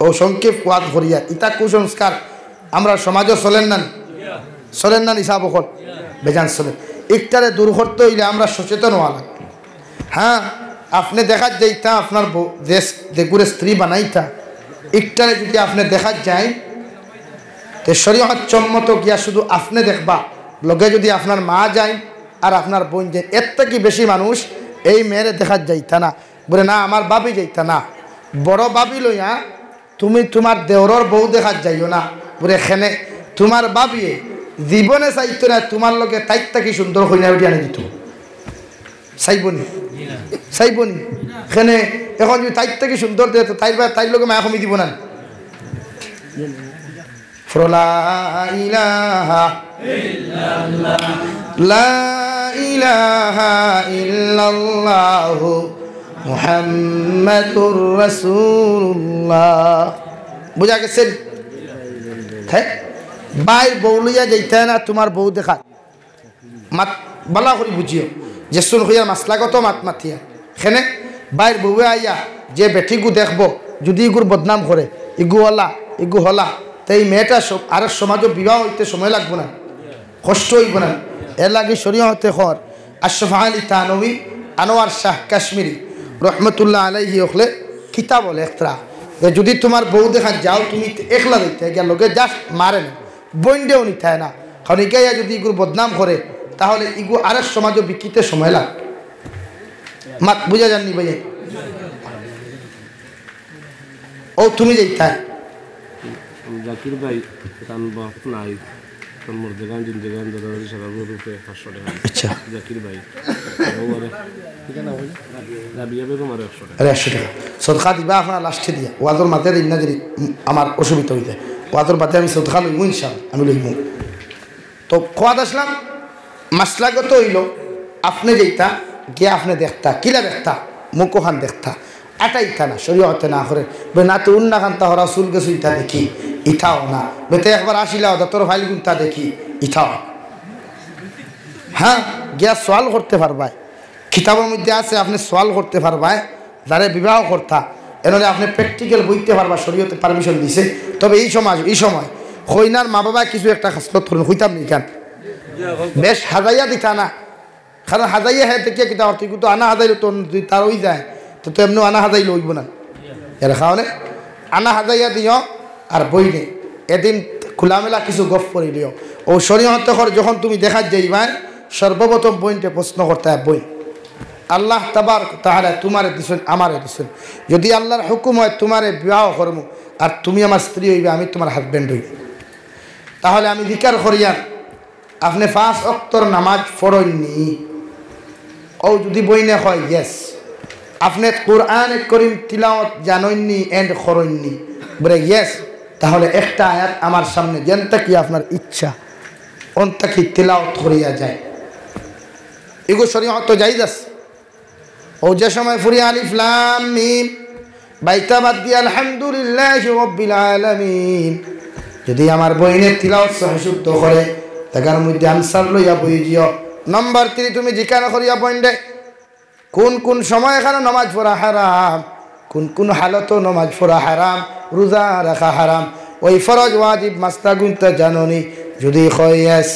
ও সংক্ষেপ ওয়াজ করিয়া, ইতা কুসংস্কার আমরা সমাজও চলের না নি? চলের না নি সাব অকল? বেজান চলের। ইকটারে দূর করতে অইলে আমরা সচেতন হওয়া লাগবে। হ্যাঁ, আপনে দেখাত যাইতা, আপনার বউ, যে, যেগুরে স্ত্রী বানাইতা, ইকটারে যদি আপনে দেখাত যাইন, তে শরীয়ত সম্মত গিয়া শুধু আপনে দেখবা, লগে যদি আপনার মা যাইন আর আপনার বইন যাইন, এর থাকি বেশি মানুষ এই মেয়েরে দেখাত যাইতা না। বুলে, "না, আমার ভাবি যাইতা না।" বড় ভাবি লইয়া তুমি তোমার দেওরর বউ দেখাত যাইও না। বুলে, "কেনে?" তোমার ভাবিয়ে জীবনে চাইতো না তোমার লগে তাইর থাকি সুন্দর কইনা বেটি আনি দিত। চাইবো নি? চাইবো নি? কেনে? এখন যদি তাইর থাকি সুন্দর দে, তো তাইর বা-, তাইর লগে মায়া কমি দিব না? পড়ো, লা ইলাহা ইল্লাল্লাহ, লা ইলাহা ইল্লাল্লাহু মুহাম্মাদুর রাসূলুল্লাহ। বুঝা গেছে? হ্যাঁ, ভাইর বউ লইয়া যাইতা না, তোমার বউ দেখা। মাত বালা করি বুঝিও, যে শুন হইয়ার মাসলাগত মাত মাতিয়া। কেনে? ভাইর বউয়ে আইয়া যে বেটিগু দেখবো, যদি ইগুর বদনাম করে, ইগু অলা, ইগু হলা, তে এই মেয়েটা সব-, আরেক সমাজও বিবাহ হইতে সময় লাগবো না, কষ্ট হইব না। এর লাগি শরীয়তে কর। আশরাফ আলী থানভী, আনোয়ার শাহ কাশ্মীরি রহমতুল্লাহ আলাইহি অকলে কিতাব লেখরা, যে যদি তোমার বউ দেখা যাও, তুমি একলা দেখতে গিয়া লগে just মারে না, বইন্ডেও নিতায় না, কারণ ইগাইয়া যদি ইগুর বদনাম করে, তাহলে ইগু আরেক সমাজও বিকিতে সময় লাগে। মাত বুঝা যাননি ভাই? ও তুমি যাইতায়? জাকির ভাই, তান বাপ নাই, তান মুর্দেগান, জিন্দেগান, দাদাদারি সারা রূপে পাঁচশো টাকা। আচ্ছা। জাকির ভাই। ও আরে, রাবিয়া বেগম আরে একশো টাকা। আরে একশো টাকা। সদকা দিবা আপনারা লাস্টে দিয়া। ওয়াজর মাঝে দিন না যদি, উম, আমার অসুবিধা হইতে। ওয়াজর বাদে আমি সদকা লইমু ইনশাআল্লাহ, আমি লইমু। তো খোয়াদ আসলাম, মাসলাগত হইল, আপনে যেটা গিয়া আপনে দেখতা, কিলা দেখতা, মুখোখান দেখতা, আটাইতা না, শরীয়তে না করে, বে না তো উন্না খান্তা হরা চুল গেছুইতা দেখি, ইতাও না, বেতে একবার আসিলা হতা তোর ফাইল গুনতা দেখি, ইতাও না। হ্যাঁ, গিয়া সওয়াল করতে পারবায়, কিতাবর মধ্যে আছে, আপনে সওয়াল করতে পারবায়, যারে বিবাহ করতা, এনরে আপনে প্র্যাকটিক্যাল বইতে পারবা, শরীয়তে পারমিশন দিছে। তবে এই সমাজ, এই সময় কইনার মা বাবা কিছু একটা খাসলত করেন, কইতাম নি কেন? বেশ হাজাইয়া দিতা না, কারণ হাজাইয়া হে দেখিয়া কিতা অর্থ, কিন্তু আনা হাজাইলে তো যদি তার ওই যায়, তো, তো এমনি আনা হাজাইলে হইব না। এর কারণে আনা হাজাইয়া দিও, আর বইনে এদিন খোলামেলা কিছু গফ করি দিও। ও শরীয়তে কর, যখন তুমি দেখাত যাইবায়, সর্বপ্রথম বইনটে প্রশ্ন করতে হয়, বইন, আল্লাহ তাবারক তাআলা তোমারে দিছইন, আমারে দিছইন। যদি আল্লাহর হুকুম হয় তোমারে বিবাহ করমু, আর তুমি আমার স্ত্রী হইবে, আমি তোমার হাজব্যান্ড হইব, তাহলে আমি জিকার করিয়ার, আপনে পাঁচ অক্তর নামাজ পড়ইননি? ও যদি বইনে কয়, "Yes।" আপনে কোরআনে করিম তিলাওয়াত জানইননি and করইননি? বলে, "Yes।" তাহলে একটা আয়াত আমার সামনে, যেন থাকি আপনার ইচ্ছা, অন থাকি তিলাওয়াত করিয়া যায়। এগু শরীয়ত জায়েজ আছে। ও যে সময় ফুরি আলিফ লাম মিম, বাইতা বাদ দিয়া আলহামদুলিল্লাহি রাব্বিল আলামিন। যদি আমার বইনে তিলাওয়াত সহি শুদ্ধ করে, জাগার মধ্যে আনসার লইয়া বই দিও। নম্বর থ্রি, তুমি জিকার করিয়া বইনরে, কোন কোন সময় এখানে নামাজ পড়া হারাম, কোন কোন হালতো নামাজ পড়া হারাম, রোজা রাখা হারাম, ওই ফরজ ওয়াজিব মাসলা গুনতা জাননি? যদি কয় yes,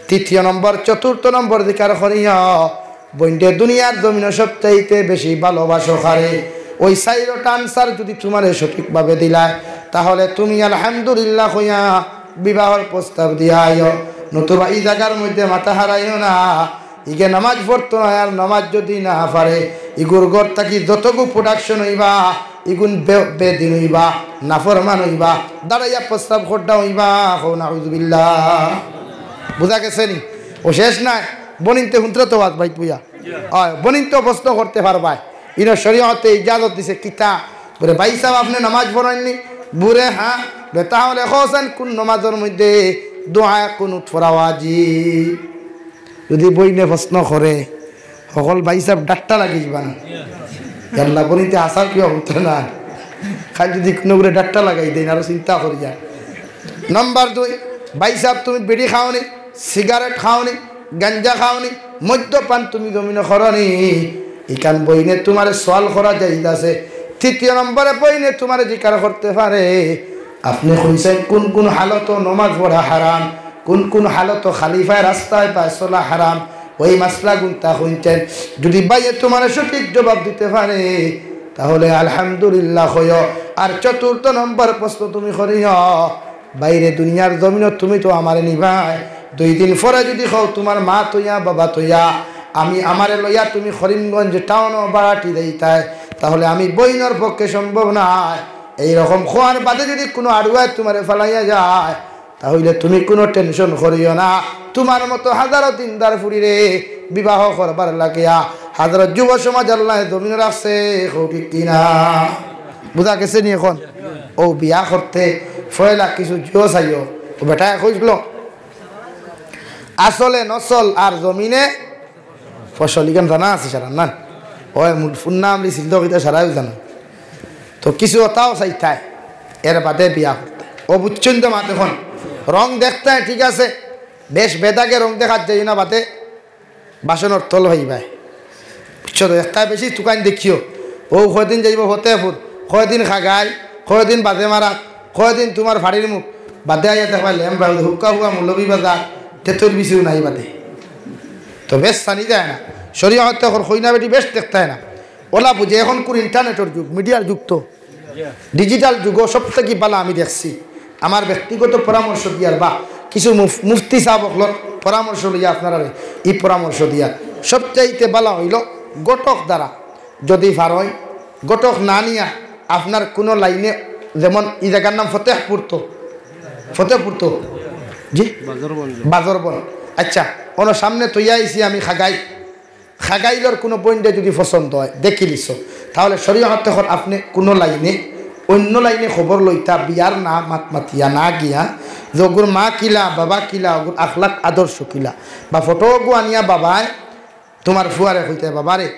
তৃতীয় নম্বর, চতুর্থ নম্বর জিকার করিও, বইনরে দুনিয়ার জমিনো সবচাইতে বেশি ভালোবাসো কারে। ওই চাইরোটা আনসার যদি তোমারে সঠিকভাবে দিলায়, তাহলে তুমি আলহামদুলিল্লাহ কইয়া বিবাহর প্রস্তাব দিয়া আইও। নতুবা এই জাগার মধ্যে মাথা হারাইও না। ইগে নামাজ পড়তো না, আর নামাজ যদি না পারে, ইগুর ঘর থাকি যতগু প্রোডাকশন হইবা, ইগুন বে-, বেদিন হইবা, নাফরমান হইবা, দাঁড়াইয়া প্রস্তাব খোড্ডা হইবা। হো নাউজুবিল্লাহ। বুঝা গেছে নি? ও শেষ নাই, বনিনতে হুন্তরা তো বাদ ভাই পুয়া। অয়, বইনে তো প্রশ্ন করতে পারবায়। ইনো শরীয়তে ইজাজত দিছে কিতা? বুলে, "ভাইসাব, আপনে নামাজ পড়ইন নি?" বুলে, "হ্যাঁ।" বুলে, "তাহলে কওছাইন কুন নামাজর মধ্যে দোয়ায়ে কুনুত পড়া ওয়াজিব?" যুদি বইনে প্রশ্ন করে, হকল ভাইসাব ডাট্টা লাগি যিবা না। ইয়াল্লা, বইনে তে আসার কিবা উত্তর না। খালি যুদি কুনুগুরে ডাট্টা লাগাই দেইন, আরো চিন্তা করিয়া। নম্বর দুই, ভাইসাব, তুমি বিড়ি খাও নি, সিগারেট খাও নি, গাঞ্জা খাও নি, মদ্যপান তুমি জমিনো করো নি, ইখান বইনে তুমারে সওয়াল করা জায়েজ আছে। তৃতীয় নম্বরে বইনে তুমারে জিকার করতে পারে, আপনে কইছাইন কুন কুন হালতো নমাজ পড়া হারাম, কুন কুন হালতো খালি পায়ে রাস্তায় পায়ে চলা হারাম, ওই মাসলাগুনতা কইছাইন। যুদি ভাইয়ে তুমারে সঠিক জবাব দিতে পারে, তাহলে আলহামদুলিল্লাহ কইও। আর চতুর্থ নম্বর প্রশ্ন তুমি করিও, বাইরে দুনিয়ার জমিনো তুমি তো আমারে নিবায়, দুই দিন পরে যুদি কও তুমার মা থইয়া, বাবা থইয়া, আমি আমারে লইয়া তুমি করিমগঞ্জ টাউনো বাড়াটি দেইতায়, তাহলে আমি বইনর পক্ষে সম্ভব নায়। এই রকম কওয়ার বাদে যুদি কুনু আড়ুয়ায় তুমারে ফালাইয়া যায়, তাহলে তুমি কুনু টেনশন করিও না। তুমার মতো হাজারো দিনদার ফুরিরে বিবাহ করবার লাগিয়া হাজারো যুব সমাজ আল্লায় জমিনো রাখছে, কও ঠিক কিনা? বুঝা গেছে নি অখন? অউ বিয়া করতে পয়লা কিছু জিও চাইও। অউ বেটায় কইছিল, আসলে নসল আর জমিনে ফসল, ইখান জানা আছে সারার না? অয় মূল ফুন্না আমলি সিলদক ইতা সারাইও জানো। তো কিছু অতাও চাইতায়, এর বাদে বিয়া করতে। অউ বুঝছইন তো মাত অখন? রং দেখতায় ঠিক আছে, বেশ বেদাগে রং দেখাত যাইও না বাদে বাসনর তল পাইবায়। বুঝছো তো? একটায় বেশি তুকাইন দেখিও। অউ কয়দিন যাইবো ফতেপুর, কয়দিন খাগাই, কয়দিন বাজে মারাত, কয়দিন তুমার ফাড়ির মুখ, বাদে আইয়া দেখবায় লেম বাউদ, হুক্কা হুয়া মৌলভী বাজার, তেতর বিচিও নাই বাদে। তো বেশ চানি যায় না। শরীয়তে কর কইনা বেটি বেশ দেখতায় না। অলা বুঝে, অখনকুর ইন্টারনেটর যুগ, মিডিয়ার যুগ তো। ডিজিটাল যুগো সব থাকি বালা আমি দেখছি, আমার ব্যক্তিগত পরামর্শ দিয়ার বা কিছু মুফ-, মুফতি সাব অকলর পরামর্শ লইয়া আপনারারে ই পরামর্শ দিয়ার, সবচাইতে বালা অইলো ঘটক দ্বারা। যুদি পারইন, ঘটক না নিয়া আপনার কুনু লাইনে, যেমন ই জাগার নাম ফতেহপুর তো, ফতেহপুর তো, জি? বাজারবন। বাজারবন। আচ্ছা, অনো সামনে থইয়া আইছি আমি খাগাই। খাগাইলর কুনু বইনরে যুদি পছন্দ অয়, দেখিলিছো, তাহলে শরীয়তে কর আপনে কুনু লাইনে, অইন্য লাইনে খবর লইতা, বিয়ার না মাত মাতিয়া না গিয়া, যে অগুর মা কিলা, বাবা কিলা, অগুর আখলাক আদর্শ কিলা, বা ফটো অগু আনিয়া বাবায় তুমার ফুয়ারে কইতায়, "বাবারে,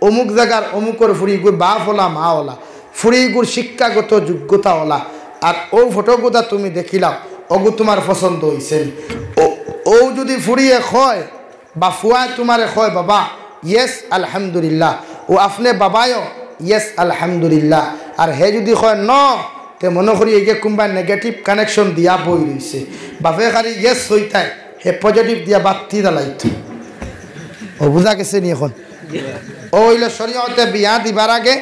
অমুক জাগার অমুকর ফুড়ি ইগুর বাপ অলা, মা অলা, ফুড়ি ইগুর শিক্ষাগত যোগ্যতা অলা, আর অউ ফটো অগুতা তুমি দেখিলাও, অগু তুমার পছন্দ অইছে নি?" অউ, অউ যুদি ফুড়িয়ে কয়, বা ফুয়ায় তুমারে কয়, "বাবা, yes, আলহামদুলিল্লাহ," অউ আপনে বাবায়ও, "Yes, আলহামদুলিল্লাহ," আর হে যুদি কয়, "No," তে মনো করি ইগে কুনবায় negative connection দিয়া বই রইছে। বাপে খালি yes কইতায়, হে positive দিয়া বাত্তি জ্বালাইতো। অউ বুঝা গেছে নি অখন? অউ অইলো শরীয়তে বিয়া দিবার আগে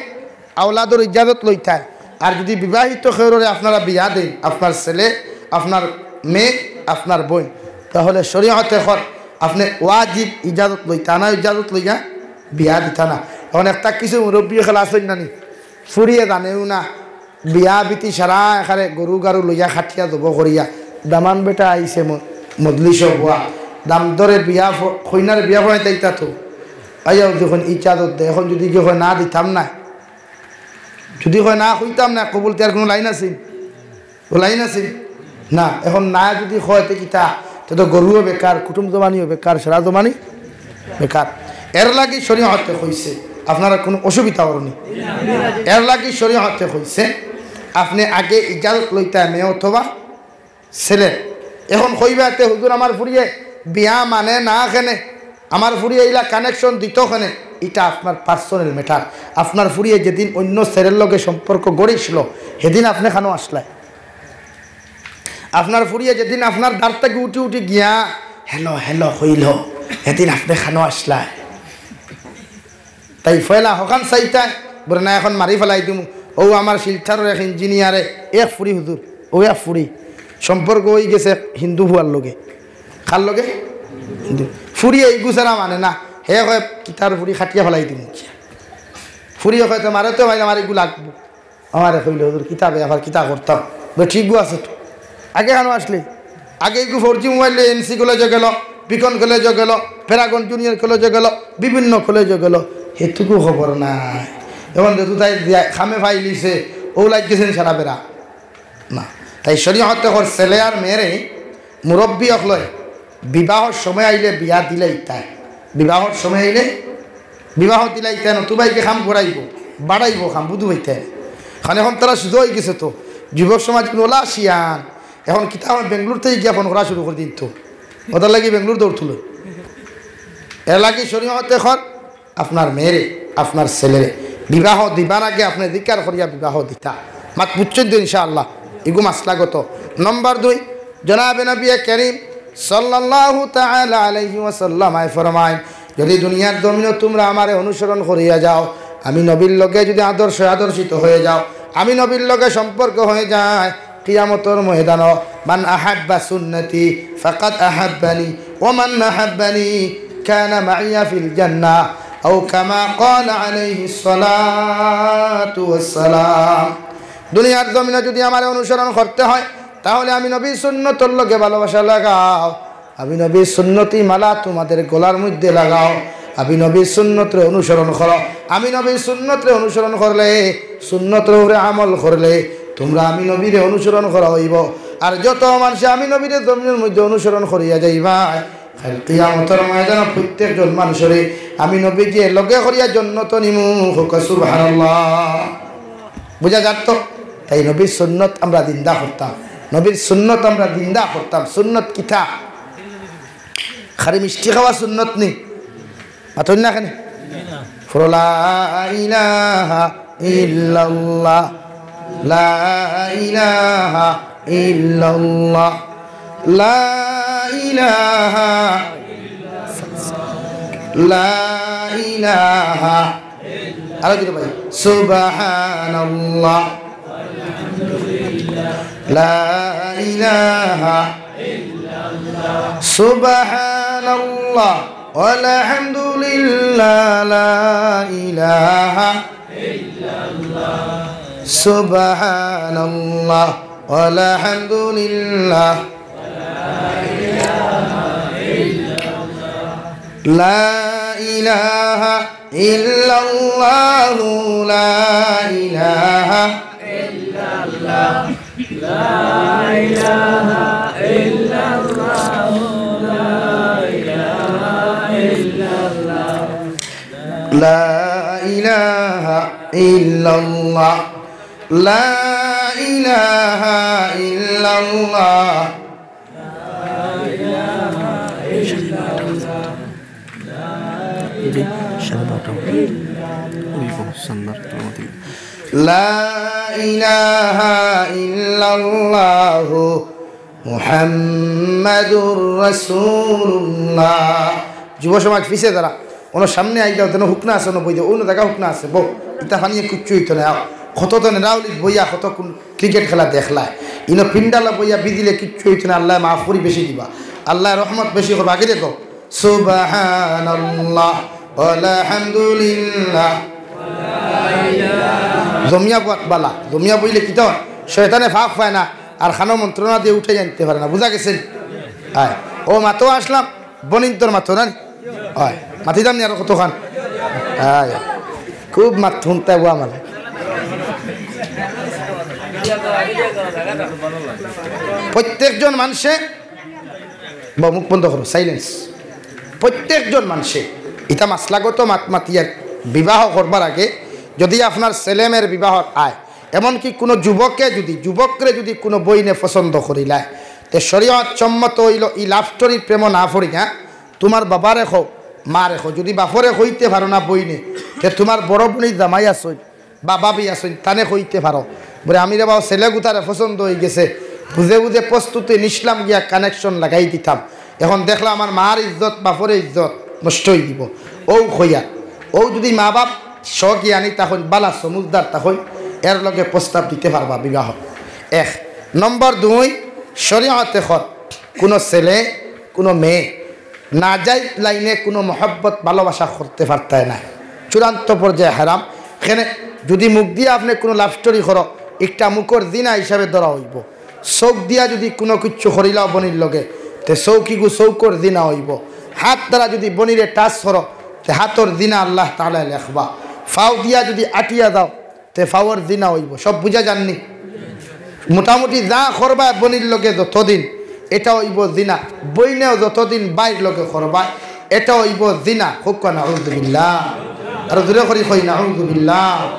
আওলাদর ইজাজত লইতায়। আর যুদি বিবাহিত কেউররে আপনারা বিয়া দেইন, আপনার ছেলে, আপনার মেয়ে, আপনার বইন, তাহলে শরীয়তে কর আপনে ওয়াজিব ইজাজত লইতা না, ইজাজত লইয়া বিয়া দিতা না। অখন একটা কিছু মুরব্বি অকল আছইন না নি, ফুড়িয়ে জানেও না, বিয়া বিতি সারা এখানে গরু গারু লইয়া খাটিয়া জব করিয়া, দামান বেটা আইছে ম-, মজলিসো বওয়া, দাম দরে বিয়া ফ-, কইনার বিয়া পড়াইতা তো। আইয়াও যখন ইজাজত দেয়, অখন যুদি কেউ কয়, "না, দিতাম না," যুদি কয়, "না, কইতাম না," কবুল, তে আর কুনু লাইন আছে? অউ লাইন আছে? না। অখন না যুদি কয়, তে কিতা? তে তো গরুও বেকার, কুটুম জমানিও বেকার, সারা জমানি বেকার। এর লাগি শরীয়তে কইছে, আপনারা কুনু অসুবিধা অর নি। এর লাগি শরীয়তে কইছে, আপনে আগে ইজাজত লইতা মেয়ে অথবা ছেলে। অখন কইবা, "তে হুজুর, আমার ফুড়িয়ে বিয়া মানে না কেনে, আমার ফুড়িয়ে ইলা connection দিতো কেনে?" ইটা আপনার personal matter। আপনার ফুড়িয়ে যেদিন অইন্য ছেলের লগে সম্পর্ক গড়িছিল, হেদিন আপনে খানো আসলায়? আপনার ফুড়িয়ে যেদিন আপনার দাঁত থাকি উঠি উঠি গিয়া "হ্যালো, হ্যালো" কইল, হেদিন আপনে খানো আসলায়? তাই ফয়লা হকান চাইতায়, বলে, "না, অখন মারি ফালাই দিমু।" অউ আমার শিলচরর এক ইঞ্জিনিয়ারে এক ফুড়ি হুজুর, অউ এক ফুড়ি সম্পর্ক অইগেছে হিন্দু ফুয়ার লগে। কার লগে? হিন্দু। ফুড়িয়ে ইগু ছাড়া মানে না। হে কয়, "কিতার ফুড়ি, কাটিয়া ফালাই দিমু।" ফুড়িয়ে কয়, "তে মারে তো ভাই, আমার ইগু লাগবো।" আমারে কইল, "হুজুর, কিতা বেয়াপার, কিতা করতাম?" বলে, "ঠিকউ আছে তো। আগে খানো আসলে?" আগে ইগু four G মোবাইল লইয়া এন সি কলেজো গেল, বিকন কলেজো গেল, প্যারাগন জুনিয়র কলেজো গেলো, বিভিন্ন কলেজো গেলো, হেটুকু খবর নাই। এখন যেহেতু তাই দিয়া-, খামে ফাইলিছে, অউ লাগি গেছে নি সারা বেড়া? না। তাই শরীয়তে কর ছেলে আর মেয়েরে মুরব্বি অকলে বিবাহর সময় আইলে বিয়া দিলাইতায়, বিবাহর সময় আইলে বিবাহ দিলাইতায়, নতুবা ইগে খাম করাইবো, বাড়াইবো খাম, বুঝু পাইতায়। কারণ এখন তারা সুজা অইগেছে তো, যুবক সমাজ কুনু অলা শিয়ান, এখন কিতা অয়, বেঙ্গলোর থাকি গিয়া ফোন করা শুরু করি দিন তো, অতার লাগি বেঙ্গলোর দৌড় তুলে। এর লাগি শরীয়তে কর আপনার মেয়েরে, আপনার ছেলেরে বিবাহ দিবার আগে আপনে জিকার করিয়া বিবাহ দিতা। মাত বুঝছইন তো ইনশাআল্লাহ? ইগু মাসলাগত। নম্বর দুই, জনাবে নবী করিম সাল্লাল্লাহু তাআলা আলাইহি ওয়াসাল্লাম আয় ফরমাইন, যদি দুনিয়ার জমিনো তুমরা আমারে অনুসরণ করিয়া যাও, আমি নবীর লগে যদি আদর্শ আদর্শিত হয়ে যাও, আমি নবীর লগে সম্পর্ক হয়ে যায়, কিয়ামতর ময়দানো, "মান আহাব্বা সুন্নতি ফাকাদ আহাব্বানি, ওয়া মান আহাব্বানি কানা মাইয়া ফিল জান্নাহ", আও কামা ক্বালা আলাইহিস সালাতু ওয়াস সালাম। দুনিয়ার জমিনো যদি আমারে অনুসরণ করতে হয়, তাহলে আমি নবীর সুন্নতর লগে ভালোবাসা লাগাও। আমি নবীর সুন্নতি মালা তোমাদের গলার মধ্যে লাগাও। আমি নবীর সুন্নতরে অনুসরণ করো। আমি নবীর সুন্নতরে অনুসরণ করলে, সুন্নতর উপরে আমল করলে, তুমরা আমি নবীরে অনুসরণ করা অইবো। আর যত মানষে আমি নবীরে জমিনর মধ্যে অনুসরণ করিয়া যাইবা, কাইল কিয়ামতর ময়দানো প্রত্যেকজন মানষরে আমি নবীজিয়ে লগে করিয়া জন্নতো নিমু। কউক্কা সুবহানাল্লাহ। বুঝা যার তো? তাই নবীর সুন্নত আমরা জিন্দা করতাম, নবীর সুন্নত আমরা জিন্দা করতাম। সুন্নত কিতা? খালি মিষ্টি খাওয়া সুন্নত নি? মাতইন না কেনে? পড়ো, লা ইলাহা ইল্লাল্লাহ, লা ইলাহা ইল্লাল্লাহ, লা ইলাহা, লা ইলাহা। আরো জোরে ভাই, সুবহানাল্লাহ, লা ইলাহা, সুবহানাল্লাহ, ওয়াল হামদুলিল্লাহ, লা ইলাহা, সুবহানাল্লাহ, ওয়াল হামদুলিল্লাহ, লা ইলাহা ইল্লাল্লাহু, লা ইলাহা, লা ইলাহা ইল্লাল্লাহ, লা ইলাহা ইল্লাল্লাহ। জি, সাড়ে বারোটা। ওই বউ, সান্নার আমাদের। লা ইলাহা ইল্লাল্লাহু মুহাম্মাদুর রাসূলুল্লাহ। যুব সমাজ পিছে যারা, অনো সামনে আই যাও, যেন হুকনা আছে, অনো বই দেও, অনো জাগা হুকনা আছে, বউ। ইতা পানিয়ে কিচ্ছু অইতো না। কত তো নেরাউলিত বইয়া, কত কোন ক্রিকেট খেলা দেখলায়। ইনো পিন্ডালো বইয়া বিজিলে কিচ্ছু অইতো না, আল্লায় মাফ করি বেশি দিবা, আল্লায় রহমত বেশি করবা। আগে দেখো, সুবহানাল্লাহ, আলহামদুলিল্লাহ। জমিয়া বওয়াত বালা, জমিয়া বইলে কিতা অয়? শয়তানে ফাঁক পায় না, আর কানো মন্ত্রণা দিয়া উঠাই আনতে পারে না। বুঝা গেছে? অয়, অউ মাতো আসলাম, বনিন্তর মাতো না? অয়, মাতিতাম নি আরো কতখান? অয়, খুব মাত হুনতায় বউ আমারে। প্রত্যেকজন মানষে, বা মুখ বন্ধ করো, সাইলেন্স। প্রত্যেকজন মানষে ইতা মাসলাগত মাত মাতিয়ার, বিবাহ করবার আগে যদি আপনার ছেলে মেয়ের বিবাহ আয়, এমনকি কুনু যুবকে যদি, যুবকরে যদি কুনু বইনে পছন্দ করিলায়, তে শরীয়ত সম্মত অইলো ই লাভ স্টোরির প্রেমো না পড়িয়া তুমার বাবারে কও, মারে কও। যদি বাপরে কইতে পারো না বইনে, তে তুমার বড় বইনর জামাই আছইন, বা ভাবি আছইন, তানে কইতে পারো, বুলে, "আমি রে বাবা, ছেলেগুতারে পছন্দ অইগেছে, বুঝে বুঝে প্রস্তুতি নিছলাম গিয়া কানেকশন লাগাই দিতাম, এখন দেখলাম আমার মার ইজ্জত, বাপর ইজ্জত নষ্ট অই দিবো।" অউ কইয়া, অউ যদি মা বাপ সজ্ঞানী থাকইন, বালা সমুজদার থাকইন, এর লগে প্রস্তাব দিতে পারবা বিবাহ। এক। নম্বর দুই, শরীয়তে কর কুনু ছেলে, কুনু মেয়ে নাজাইজ লাইনে কুনু মহব্বত ভালোবাসা করতে পারতায় নায়, চূড়ান্ত পর্যায়ে হারাম। এখানে যদি মুখ দিয়া আপনে কুনু লাভ স্টোরি করো, একটা মুখর জিনা হিসাবে ধরা অইবো। চউখ দিয়া যদি কুনু কিচ্ছু করিলাও বইনর লগে, তে চউখ ইগু চউখর জিনা অইবো। আত দ্বারা যুদি বনিরে touch করো, তে হাতর জিনা আল্লাহ তাআলায় লেখবা। ফাও দিয়া যুদি আটিয়া যাও, তে ফাওর জিনা অইবো। সব বুঝা যার নি? মোটামুটি যা করবায় বনির লগে যতদিন, ইটা অইবো জিনা। বইনেও যতদিন ভাইর লগে করবায়, ইটা অইবো জিনা। কউক্কা নাউজুবিল্লাহ। আরো জোরে করি কই নাউজুবিল্লাহ।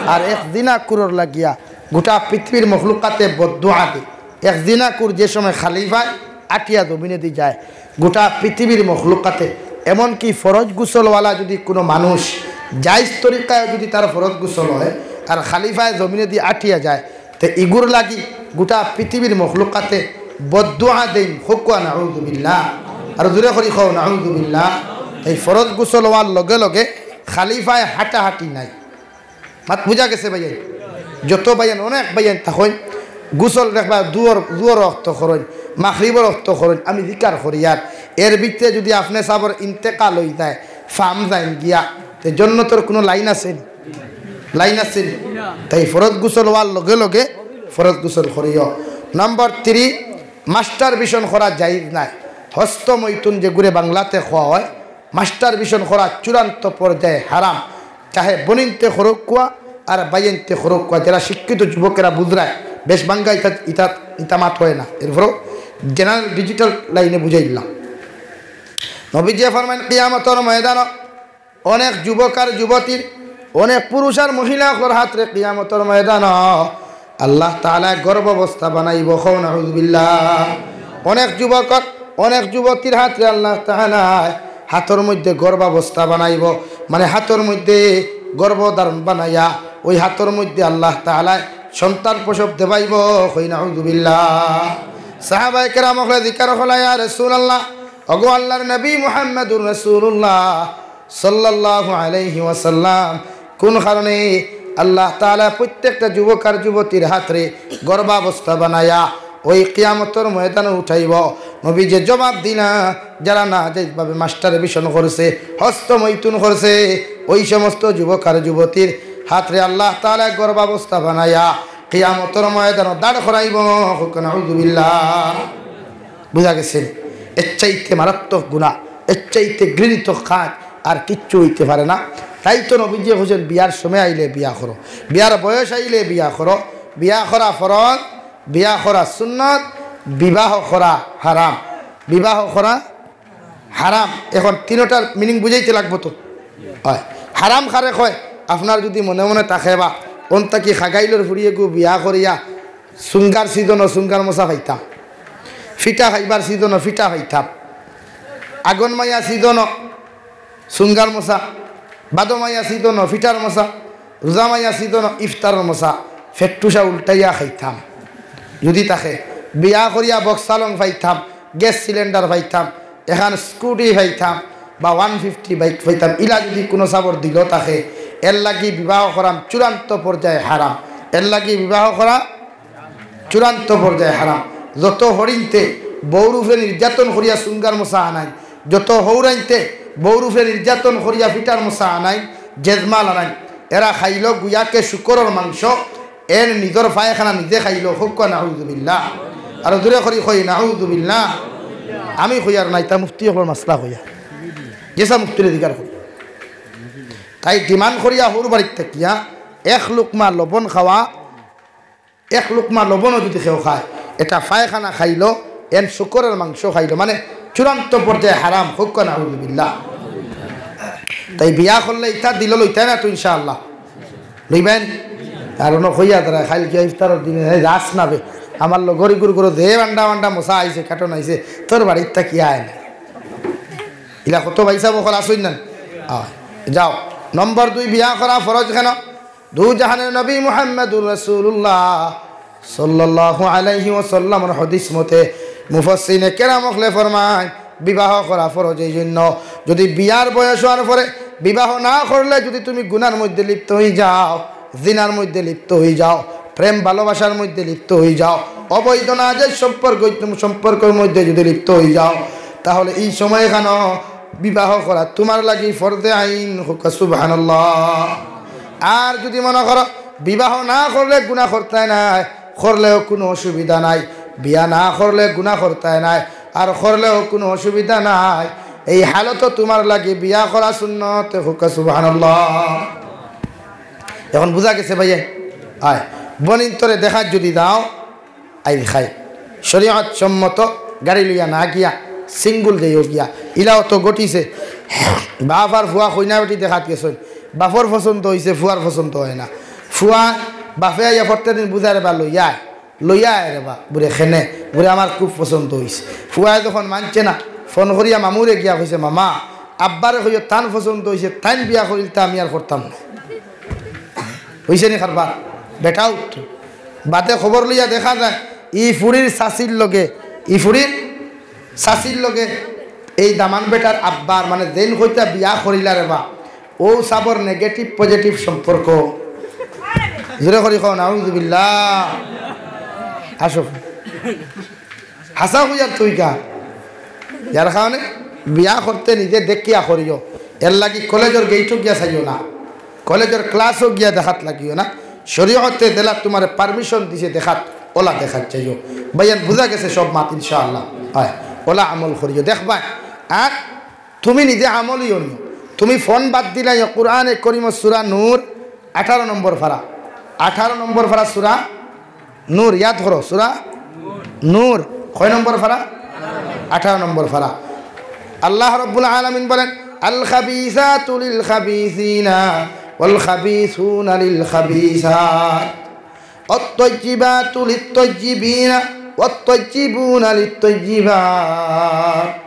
আর এক জিনাকুরর লাগিয়া গোটা পৃথিবীর মখলুকাতে বদদোয়া দেয়। এক জিনাকুর যে সময় খালি পায় আটিয়া জমিনেদি যায়, গোটা পৃথিবীর মখলুকাতে, এমনকি ফরজ গোসলওয়ালা যুদি কুনু মানুষ জায়েজ তরিকায় যুদি তার ফরজ গোসল অয় আর খালি পায় জমিনেদি আটিয়া যায়, তে ইগুর লাগি গোটা পৃথিবীর মখলুকাতে বদদোয়া দেইন। কউক্কা নাউজুবিল্লাহ। আরো জোরে করি কও নাউজুবিল্লাহ। এই ফরজ গোসল অওয়ার লগে লগে খালি পায় হাঁটাহাঁটি নাই। মাত বুঝা গেছে ভাইয়াইন? যত ভাইয়াইন, অনেক ভাইয়াইন থাকইন, গোসল দেখবা জুহর, জুহর অক্ত করইন, মাগরিবর অক্ত করইন, আমি জিকার করিয়ার। এর ভিতরে যুদি আপনে সাবর ইন্তেকাল অই যায়, ফাম যাইন গিয়া, তে জন্নতর কুনু লাইন আছে নি? লাইন আছে নি? তাই ফরজ গোসল অওয়ার লগে লগে ফরজ গোসল করিও। নম্বর থ্রি, মাস্টারবেশন করা জায়েজ নায়। হস্তমৈথুন যেগুরে বাংলাতে কওয়া অয়, মাস্টারবেশন করা চূড়ান্ত পর্যায়ে হারাম। চাহে বনিন্তে করউক্কা আর বাইয়াইন্তে করউক্কা, যেরা শিক্ষিত যুবকেরা বুঝরায়, বেশ বাঙ্গা ইতা, ইতা, ইতা মাত অয় না। এরপরও general digital লাইনে বুঝাইলাম। নবীজিয়ে ফরমাইন, কিয়ামতর ময়দানো অনেক যুবক আর যুবতীর, অনেক পুরুষ আর মহিলা অকলর হাতরে কিয়ামতর ময়দানো আল্লাহ তাআলায় গর্ভাবস্থা বানাইবো। কও নাউজুবিল্লাহ। অনেক যুবক, অনেক যুবতীর হাতরে আল্লাহ তাআলায় হাতর মধ্যে গর্ভাবস্থা বানাইবো, মানে হাতর মধ্যে গর্ভধারণ বানাইয়া ওই হাতর মধ্যে আল্লাহ তাআলায় সন্তান প্রসব দেবাইবো। কই নাউজুবিল্লাহ। সাহাবায়ে কেরাম অকলে জিকার করলা, ইয়া রাসূলুল্লাহ, ওগো আল্লাহর নবী মুহাম্মাদুর রাসূলুল্লাহ সাল্লাল্লাহু আলাইহি ওয়াসাল্লাম, কোন কারণে আল্লাহ তাআলা প্রত্যেকটা যুবক আর যুবতীর হাতরে গর্ভাবস্থা বানাইয়া ওই কিয়ামতর ময়দানো উঠাইবো? নবীজিয়ে জবাব দিলা, যারা নাজায়েজভাবে মাস্টারবেশন করছে, হস্তমৈথুন করছে, ওই সমস্ত যুবক আর যুবতীর হাতরে আল্লাহ তাআলা গর্ভাবস্থা বানাইয়া কিয়ামতর ময়দানো দাঁড় করাইবো। কও নাউজুবিল্লাহ। বুঝা গেছে? এর চাইতে মারাত্মক গুনাহ, এর চাইতে ঘৃণিত কাজ আর কিচ্ছু অইতে পারে না। তাই তো নবীজিয়ে কইছইন, বিয়ার সময় আইলে বিয়া করো, বিয়ার বয়স আইলে বিয়া করো। বিয়া করা ফরজ, বিয়া করা সুন্নত, বিবাহ করা হারাম। বিবাহ করা হারাম। এখন তিনোটার meaning বুঝাইতে লাগবো তো। অয়, হারাম কারে কয়? আপনার যুদি মনে মনে থাকে বা অন থাকি খাগাইলর ফুড়ি এগু বিয়া করিয়া সুঙ্গার সিজনো সুঙ্গার মশা পাইতাম, ফিটা খাইবার সিজনো ফিটা পাইতাম, আগুন মাইয়া সিজনো সুঙ্গার মশা, বাদো মাইয়া সিজনো ফিটার মশা, রোজা মাইয়া সিজনো ইফতারর মশা, ফেট্টুসা উল্টাইয়া খাইতাম। যুদি থাকে, বিয়া করিয়া বক্সালং পাইতাম, গ্যাস সিলিন্ডার পাইতাম, এখান স্কুটি পাইতাম বা ওয়ান ফিফটি বাইক পাইতাম, ইলা যুদি কুনু সাবর দিলো থাকে, এর লাগি বিবাহ করাম চূড়ান্ত পর্যায়ে হারাম। এর লাগি বিবাহ করা চূড়ান্ত পর্যায়ে হারাম। যত হরিন্তে বউর উপরে নির্যাতন করিয়া সুঙ্গার মশা আনাইন, যত হৌরাইন্তে বউর উপরে নির্যাতন করিয়া ফিটার মশা আনাইন, জেজমাল আনাইন, এরা খাইলো গুয়াকে শুকরর মাংস, এর নিজর পায়খানা নিজে খাইলো। কউক্কা নাউজুবিল্লাহ। আরো জোরে করি কই নাউজুবিল্লাহ। আমি কইয়ার না, ইতা মুফতি অকলর মাসলা কইয়ার, যেসা মুফতিরে জিকার করি। তাই demand করিয়া হউর বাড়িত থাকিয়া এক লুকমা লবণ খাওয়া, এক লুকমা লবণও যুদি কেউ খায়, এটা পায়খানা খাইলো, এন শুকরের মাংস খাইলো, মানে চূড়ান্ত পর্যায়ে হারাম। কউক্কা নাউজুবিল্লাহ। তাই বিয়া করলে ইতা দিলো লইতায় না তো ইনশাআল্লাহ? লইবায় নি? আর অনো কইয়া তারা, কাইল কিয়া ইফতারর দিনে, "এই যাস না বে, আমার লগর ইগুর ঘরো যে বান্ডা বান্ডা মশা আইছে, কাটন আইছে, তোর বাড়িত তা কিয়া আয় না?" ইলা কত ভাইসাব অকল আছইন না? আয়, যাও। নম্বর দুই, বিয়া করা ফরজ কেন? দু জাহানের নবী মুহাম্মাদুর রাসূলুল্লাহ সাল্লাল্লাহু আলাইহি ওয়াসাল্লামর হাদিস মতে মুফাসসিরিনে কেরাম অকলে ফরমায়, বিবাহ করা ফরজ এই জন্য, যদি বিয়ার বয়স হওয়ার পরে বিবাহ না করলে যদি তুমি গুনার মধ্যে লিপ্ত হয়ে যাও, জিনার মধ্যে লিপ্ত হয়ে যাও, প্রেম ভালোবাসার মধ্যে লিপ্ত হয়ে যাও, অবৈধ নাজায়েজ সম্পর্ক, সম্পর্কের মধ্যে যদি লিপ্ত হয়ে যাও, তাহলে এই সময় এখানে বিবাহ করা তোমার লাগি ফরজে আইন। কউক্কা সুবহানাল্লাহ। আর যদি মনে করো বিবাহ না করলে গুনাহ করতায় নায়, করলেও কোনো অসুবিধা নাই, বিয়া না করলে গুনাহ করতায় নায়, আর করলেও কোনো অসুবিধা নাই, এই হালতো তুমার লাগি বিয়া করা সুন্নত। কউক্কা সুবহানাল্লাহ। এখন বুঝা গেছে ভাইয়া? আয়, বইনিন্তরে দেখাত যুদি যাও, আইজ খাই। শরীয়ত সম্মত গাড়ি লইয়া না গিয়া, সিঙ্গুল যাইও গিয়া। ইলাও তো ঘটিছে। বাপ আর ফুয়া কইনা বেটি দেখাত গেছইন। বাপর পছন্দ অইছে, ফুয়ার পছন্দ অয় না। ফুয়া, বাপে আইয়া প্রত্যেক দিন বুঝায় রে বা লইয়া আয়। লইয়া আয় রে বা, বুড়ে খেনে, বুড়ে আমার খুব পছন্দ অইছে। ফুয়ায় যখন মানছে না, ফোন করিয়া মামুরে গিয়া কইছে, "মামা, আব্বারে কইও তান পছন্দ অইছে, তাইন বিয়া করিলতা আমি আর করতাম না।" অইছে নি কারবার? বেটা উঠ। বাদে খবর লইয়া দেখা যায়, ই ফুড়ির চাচির লগে, ই ফুড়ির চাচির লগে এই দামান বেটার আব্বার, মানে, যেইন কইতা বিয়া করিলা রে বা, অউ সাবর negative positive সম্পর্ক। জোরে করি কও, নাউজুবিল্লাহ। আসো। হাছা কইয়ার তুই কা? যার কারণে বিয়া করতে নিজে দেখিয়া করিও। এর লাগি কলেজর গেইটো গিয়া চাইও না, কলেজর ক্লাসো গিয়া দেখাত লাগিও না। শরীয়তে যেলা তুমারে permission দিছে দেখাত, অলা দেখাত চাইও। ভাইয়ান, বুঝা গেছে সব মাত ইনশাআল্লাহ? অয়, অলা আমল করিও। দেখবায়, আর তুমি নিজে আমলি অনিও। তুমি ফোন বাদ দিলাইও, কোরআনে করিমর সূরা নূর, আঠারো নম্বর পারা, আঠারো নম্বর পারা সূরা নূর, ইয়াদ করো, সূরা নূর। কয় নম্বর পারা? আঠারো নম্বর পারা। আল্লাহ রাব্বুল আলামিন বলেন, "আল খাবিসাতু লিল খাবিসিনা ওয়াল খাবিসুনা লিল খাবিসাত, ওয়াত তাইয়্যিবাতু লিত তাইয়্যিবিনা ওয়াত তাইয়্যিবুনা লিত তাইয়্যিবাত।"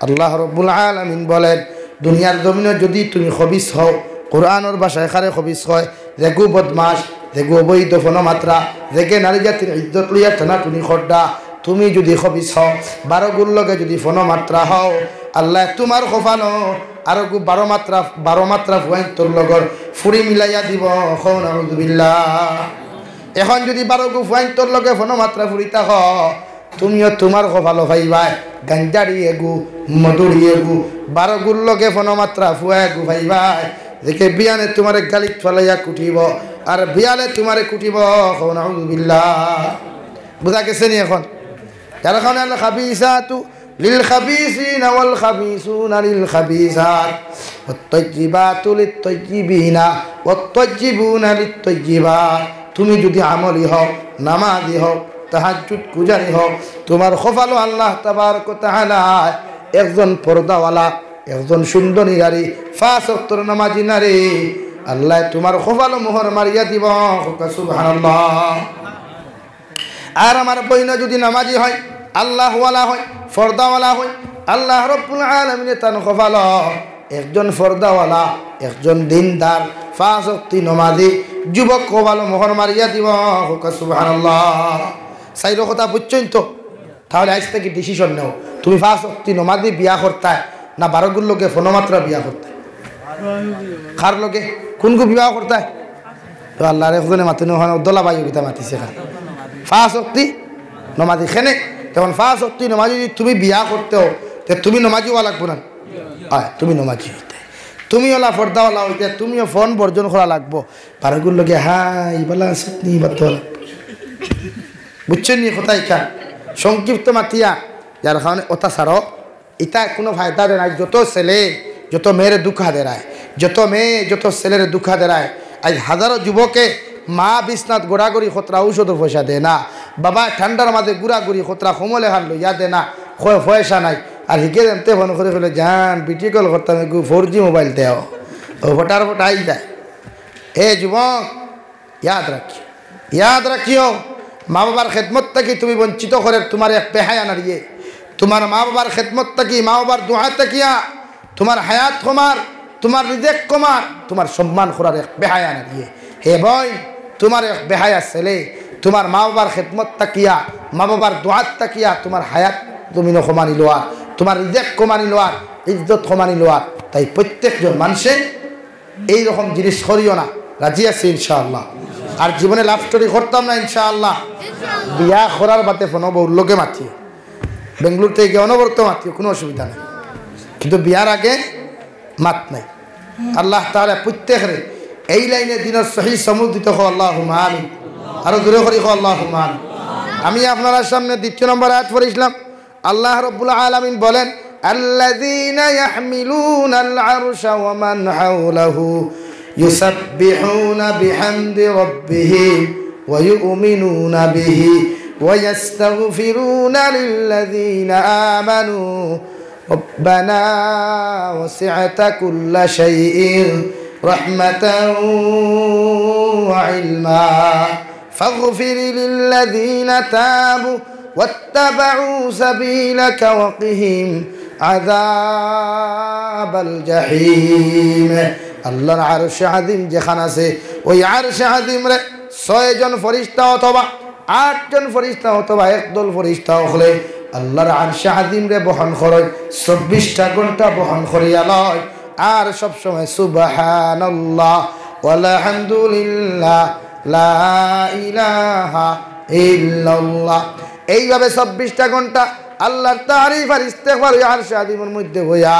আল্লাহ রব্বুল আলামিন বলেন, দুনিয়ার জমিনো যুদি তুমি খবিস হও, কোরআনর ভাষায় কারে খবিস কয়, যেগু বদমাশ, যেগু অবৈধ ফনো মাতরা, যেগে নারী জাতির ইজ্জত লইয়া টানাটুনি কররা, তুমি যুদি খবিস হও, বারোগুর লগে যুদি ফনো মাতরা হও, আল্লায় তুমার কপালো আরোগু বারো মাতরা, বারো মাতরা ফুয়াইন্তর লগর ফুড়ি মিলাইয়া দিবো। কও নাউজুবিল্লাহ। এখন যুদি বারোগু ফুয়াইন্তর লগে ফনো মাতরা ফুড়ি থাকো, তুমিও তুমার কপালো পাইবায় গাঞ্জাড়ি এগু, মদুড়ি এগু, বারোগুর লগে ফনো মাতরা ফুয়া এগু পাইবায়, যেগে বিয়ানে তুমারে গালিত ফালাইয়া কুটিবো, আর বিয়ালে তুমারে কুটিবো। কও নাউজুবিল্লাহ। বুঝা গেছে নি এখন? যার কারণে আল খাবিসাতু লিল খাবিসিনা ওয়াল খাবিসুনা লিল খাবিসাত, ওয়াত তাইয়্যিবাতু লিত তাইয়্যিবিনা, ওয়াত তাইয়্যিবুনা লিত তাইয়্যিবাত। তুমি যুদি আমলি হও, নামাজি হও, তাহাজ্জুদ গুজারি হও, তুমার কপালো আল্লাহ তাবারক ওয়া তাআলায় একজন পর্দাওয়ালা, একজন সুন্দরী নারী, পাঁচ ওয়াক্তর নামাজি নারী, আল্লায় তুমার কপালো মোহর মারিয়া দিবো। কও সুবহানাল্লাহ। আর আমার বইন যুদি নামাজি হয়, আল্লাহওয়ালা হয়, পর্দাওয়ালা হয়, আল্লাহ রব্বুল আলামিনে তান কপালো একজন পর্দাওয়ালা, একজন দিনদার, পাঁচ ওয়াক্তি নামাজি যুবক কপালো মোহর মারিয়া দিবো। কও সুবহানাল্লাহ। চাইরো কথা বুঝছইন তো? তাহলে আইজ থাকি decision নেও, তুমি পাঁচ ওয়াক্তি নামাজি বিয়া করতায় না বারোগুর লগে ফনো মাতরা বিয়া করতায়? কার লগে? কুনগু বিয়া করতায়? তো আল্লাহর একজনে মাতুন, অখানো দলা ভাই কিতা মাতিছে না? পাঁচ ওয়াক্তি নামাজি খেনে, তখন পাঁচ ওয়াক্তি নামাজি যুদি তুমি বিয়া করতে হও, তে তুমি নামাজি অওয়া লাগবো না? আয়, তুমি নামাজি অইতে, তুমি অলা পর্দাওয়ালা অইতে, তুমিও ফোন বর্জন করা লাগবো। বারোগুর লগে হাই, বালা আছত নি, বাদ দেওয়া লাগবো। বুঝছইন নি কথা ইখান? সংক্ষিপ্ত মাতিয়া, যার কারণে অতা ছাড়ো, ইতা কুনু ফায়দা দেয় না। যত ছেলে, যত মেয়েরে ধুকা দেরায়, যত মেয়ে, যত ছেলেরে ধুকা দেরায়। আইজ হাজারো যুবকে মা বিছনাত গড়াগড়ি খতরা ঔষধর পয়সা দেয় না, বাবা ঠান্ডার মাঝে ঘুরাঘুরি খতরা কম্বল এখান লইয়া দেয় না, কয় পয়সা নাই। আর হিগে যেনতে ফোন করি কইলো, "জান, video call করতাম, এগু four G mobile দেও।" ও ফটার ফটাই যায়। এ যুবক, ইয়াদ রাখিও, ইয়াদ রাখিও, মা বাবার খেদমত থাকি তুমি বঞ্চিত করের তুমার এক বেহায়া নারীয়ে। তুমার মা বাবার খেদমত থাকি, মা বাবার দোয়া থাকিয়া তুমার হায়াত কমার, তুমার রিজেক কমার, তুমার সম্মান করার এক বেহায়া নারীয়ে। হে বইন, তুমার এক বেহায়া ছেলে, তুমার মা বাবার খেদমত থাকিয়া, মা বাবার দোয়াত থাকিয়া তুমার হায়াত জমিনো কমানি লওয়ার, তুমার রিজেক কমানি লওয়ার, ইজ্জত কমানি লওয়ার। তাই প্রত্যেকজন মানষে এই রকম জিনিস করিও না, রাজি আছি ইনশাআল্লাহ। আর জীবনে love story করতাম না ইনশাআল্লাহ। বিয়া করার বাদে ফোনো বউর লগে মাতিও, বেঙ্গালুরু থাকি অনবরত মাতিও, কুনু অসুবিধা নাই, কিন্তু বিয়ার আগে মাত নাই। আল্লাহ তাআলা প্রত্যেকরে এই লাইনে দিনর সহি সমুজ দিতে কও, আল্লাহুম্মা আমিন। আরো জোরে করি কও, আল্লাহুম্মা আমিন। আমি আপনারার সামনে দ্বিতীয় নম্বর আয়াত পড়ছিলাম, আল্লাহ রব্বুল আলামিন বলেন, الذين يحملون العرش ومن حوله يسبحون بحمد ربهم ويؤمنون به ويستغفرون للذين آمنوا ربنا وسعت كل شيء رحمة وعلما فاغفر للذين تابوا واتبعوا سبيلك وقهم عذاب الجحيم. আল্লাহর আরশে আজিম যেখান আছে, ওই আরশে আজিমরে ছয়জন ফেরেশতা অথবা আটজন ফেরেশতা অথবা একদল ফেরেশতা অকলে আল্লাহর আরশে আজিমরে বহন করইন, চব্বিশটা ঘন্টা বহন করিয়া লয়। আর সব সময় সুবহানাল্লাহ, ওয়ালহামদুলিল্লাহ, লা ইলাহা ইল্লাল্লাহ। এইভাবে চব্বিশটা ঘন্টা আল্লাহর তারিফ আর ইস্তেগফার ওই আরশে আজিমর মধ্যে বইয়া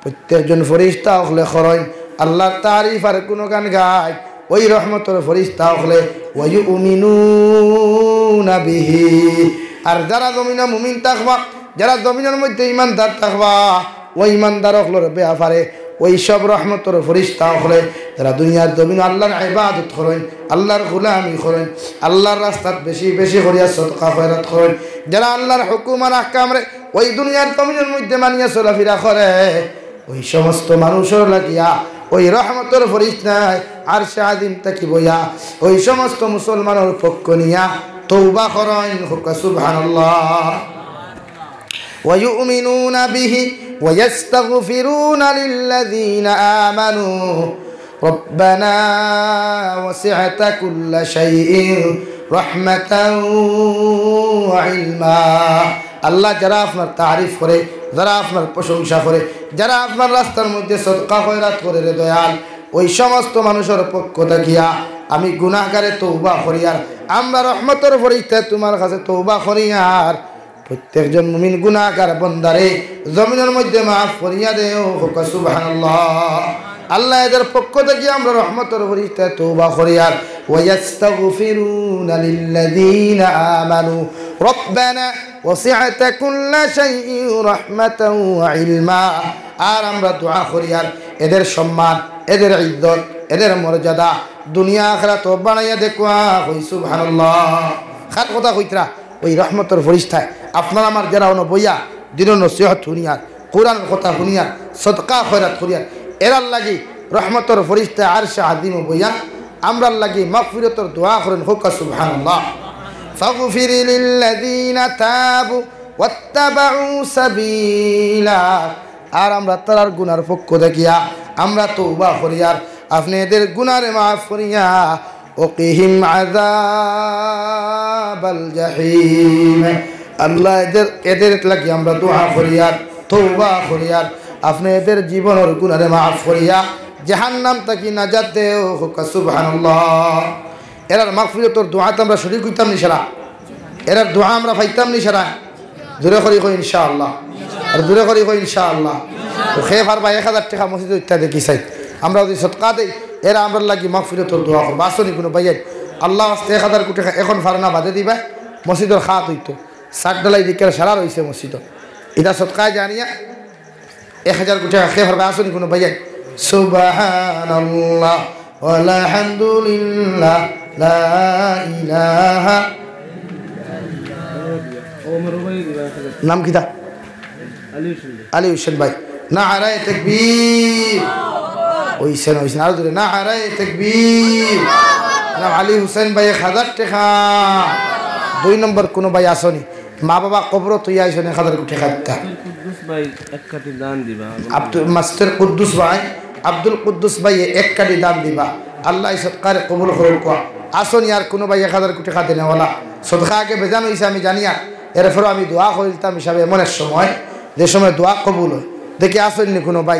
প্রত্যেকজন ফেরেশতা অকলে করইন, আল্লাহর তারিফ আর গুণগান গাইন। ওই রহমতর ফেরেশতা অকলে, ويؤمنون به। আর যারা জমিনো মুমিন থাকবা, যারা জমিনর মধ্যে ইমানদার থাকবা, ওই ইমানদার অকলর ব্যাপারে ওই সব রহমতর ফেরেশতা অকলে, যারা দুনিয়ার জমিনো আল্লাহর ইবাদত করইন, আল্লাহর গোলামি করইন, আল্লাহর রাস্তাত বেশি বেশি করিয়া সদকা খয়রাত করইন, যারা আল্লাহর হুকুম আর আহকামরে ওই দুনিয়ার জমিনর মধ্যে মানিয়া চলাফিরা করে, ওই সমস্ত মানুষর লাগিয়া ওই রহমতর ফেরেশতায় আরশে আজিম থাকি বইয়া ওই সমস্ত মুসলমানর পক্ষ নিয়া তওবা করইন। কউক্কা সুবহানাল্লাহ। ويؤمنون به ويستغفرون للذين آمنوا ربنا وسعت كل شيء رحمة وعلما। আল্লাহ, যারা আপনার তারিফ করে, যারা আপনার প্রশংসা করে, যারা আপনার রাস্তার মধ্যে সদকা খয়রাত করে, রে দয়াল, ওই সমস্ত মানুষর পক্ষ থাকিয়া আমি গুনাহগারে তওবা করিয়ার, আমরা রহমতর ফেরেশতায় তোমার কাছে তওবা করিয়ার, প্রত্যেকজন মুমিন গুনাহগার বন্দারে জমিনর মধ্যে মাফ করিয়া দেও। কউক্কা সুবহানাল্লাহ। আল্লাহ, এদের পক্ষ থাকিয়া আমরা রহমতর ফেরেশতায় তওবা করিয়ার, ويستغفرون للذين آمنوا ربنا وسعت كل شيء رحمة وعلما। আর আমরা দোয়া করিয়ার এদের সম্মান, এদের ইজ্জত, এদের মর্যাদা দুনিয়া আখিরাতো বাড়াইয়া দেউক্কা। কই সুবহানাল্লাহ। কার কথা কইতরা? ওই রহমতর ফেরেশতায়। আপনার আমার যারা অনো বইয়া দিনর নসিহত হুনিয়ার, কোরআনর কথা হুনিয়ার, সদকা খয়রাত করিয়ার, এরার লাগি রহমতর ফেরেশতায় আরশে আজিমো বইয়া আমরার লাগি মাগফিরতর দোয়া করইন। কউক্কা সুবহানাল্লাহ। فاغفر للذين تابوا واتبعوا سبيلك। আর আমরা তারার গুনার পক্ষ থাকিয়া আমরা তওবা করিয়ার, আপনে এদের গুনারে মাফ করিয়া وقهم عذاب الجحيم। আল্লাহ, এদের, এদের লাগি আমরা দোয়া করিয়ার, তওবা করিয়ার, আপনে এদের জীবনর গুনারে মাফ করিয়া জাহান্নাম থাকি নাজাত দেও। কউক্কা সুবহানাল্লাহ। এরার মাগফিরতর দোয়াত আমরা শরিক অইতাম নি সারা? এরার দোয়া আমরা পাইতাম নি সারা? জোরে করি কই ইনশাআল্লাহ। আর জোরে করি কই ইনশাআল্লাহ। তো কে পারবা এক হাজার টেকা মসজিদো ইতা দেখি চাই। আমরা যদি সদকা দেই, এরা আমরার লাগি মাগফিরতর দোয়া করবা। আছো নি কুনু ভাইয়াইন? আল্লাহ ওয়াস্তে এক হাজার কুটি টেকা এখন পারো না বাদে দিবা, মসজিদর খাত অইতো। ছাদ ঢালাই দিকে সারা রইছে মসজিদো। ইতা সদকায় জারিয়া এক হাজার কুটি টেকা কে পারবা? আছো নি কুনু ভাইয়াইন? সুবহানাল্লাহ। والحمد لله لا إله। নাম কিতা? আলী হোসেন ভাই। নারায়ে তাকবীর। অইছে না, অইছে না, আরো জোরে। নারায়ে তাকবীর। নাম আলী হোসেন ভাই, এক হাজার টেকা। দুই নম্বর কুনু ভাই আছো নি? মা বাবা কবরো থইয়া আইছো নি, এক হাজার টেকা দিতা। আব্দুল কুদ্দুস ভাই এক কাঠি দান দিবা। আব্দুল, মাস্টার কুদ্দুস ভাই, আব্দুল কুদ্দুস ভাই এক কাঠি দান দিবা। আল্লাহ এই সদকারে কবুল করুক্কা। আছো নি আর কুনু ভাই এক হাজার টেকা দেনেওয়ালা? সদকা আগে বেজান অইছে আমি জানিয়ার, এরপরও আমি দোয়া করিলতাম হিসাবে এমন এক সময়, যে সময় দোয়া কবুল অয়। দেখি আছো নি কুনু ভাই?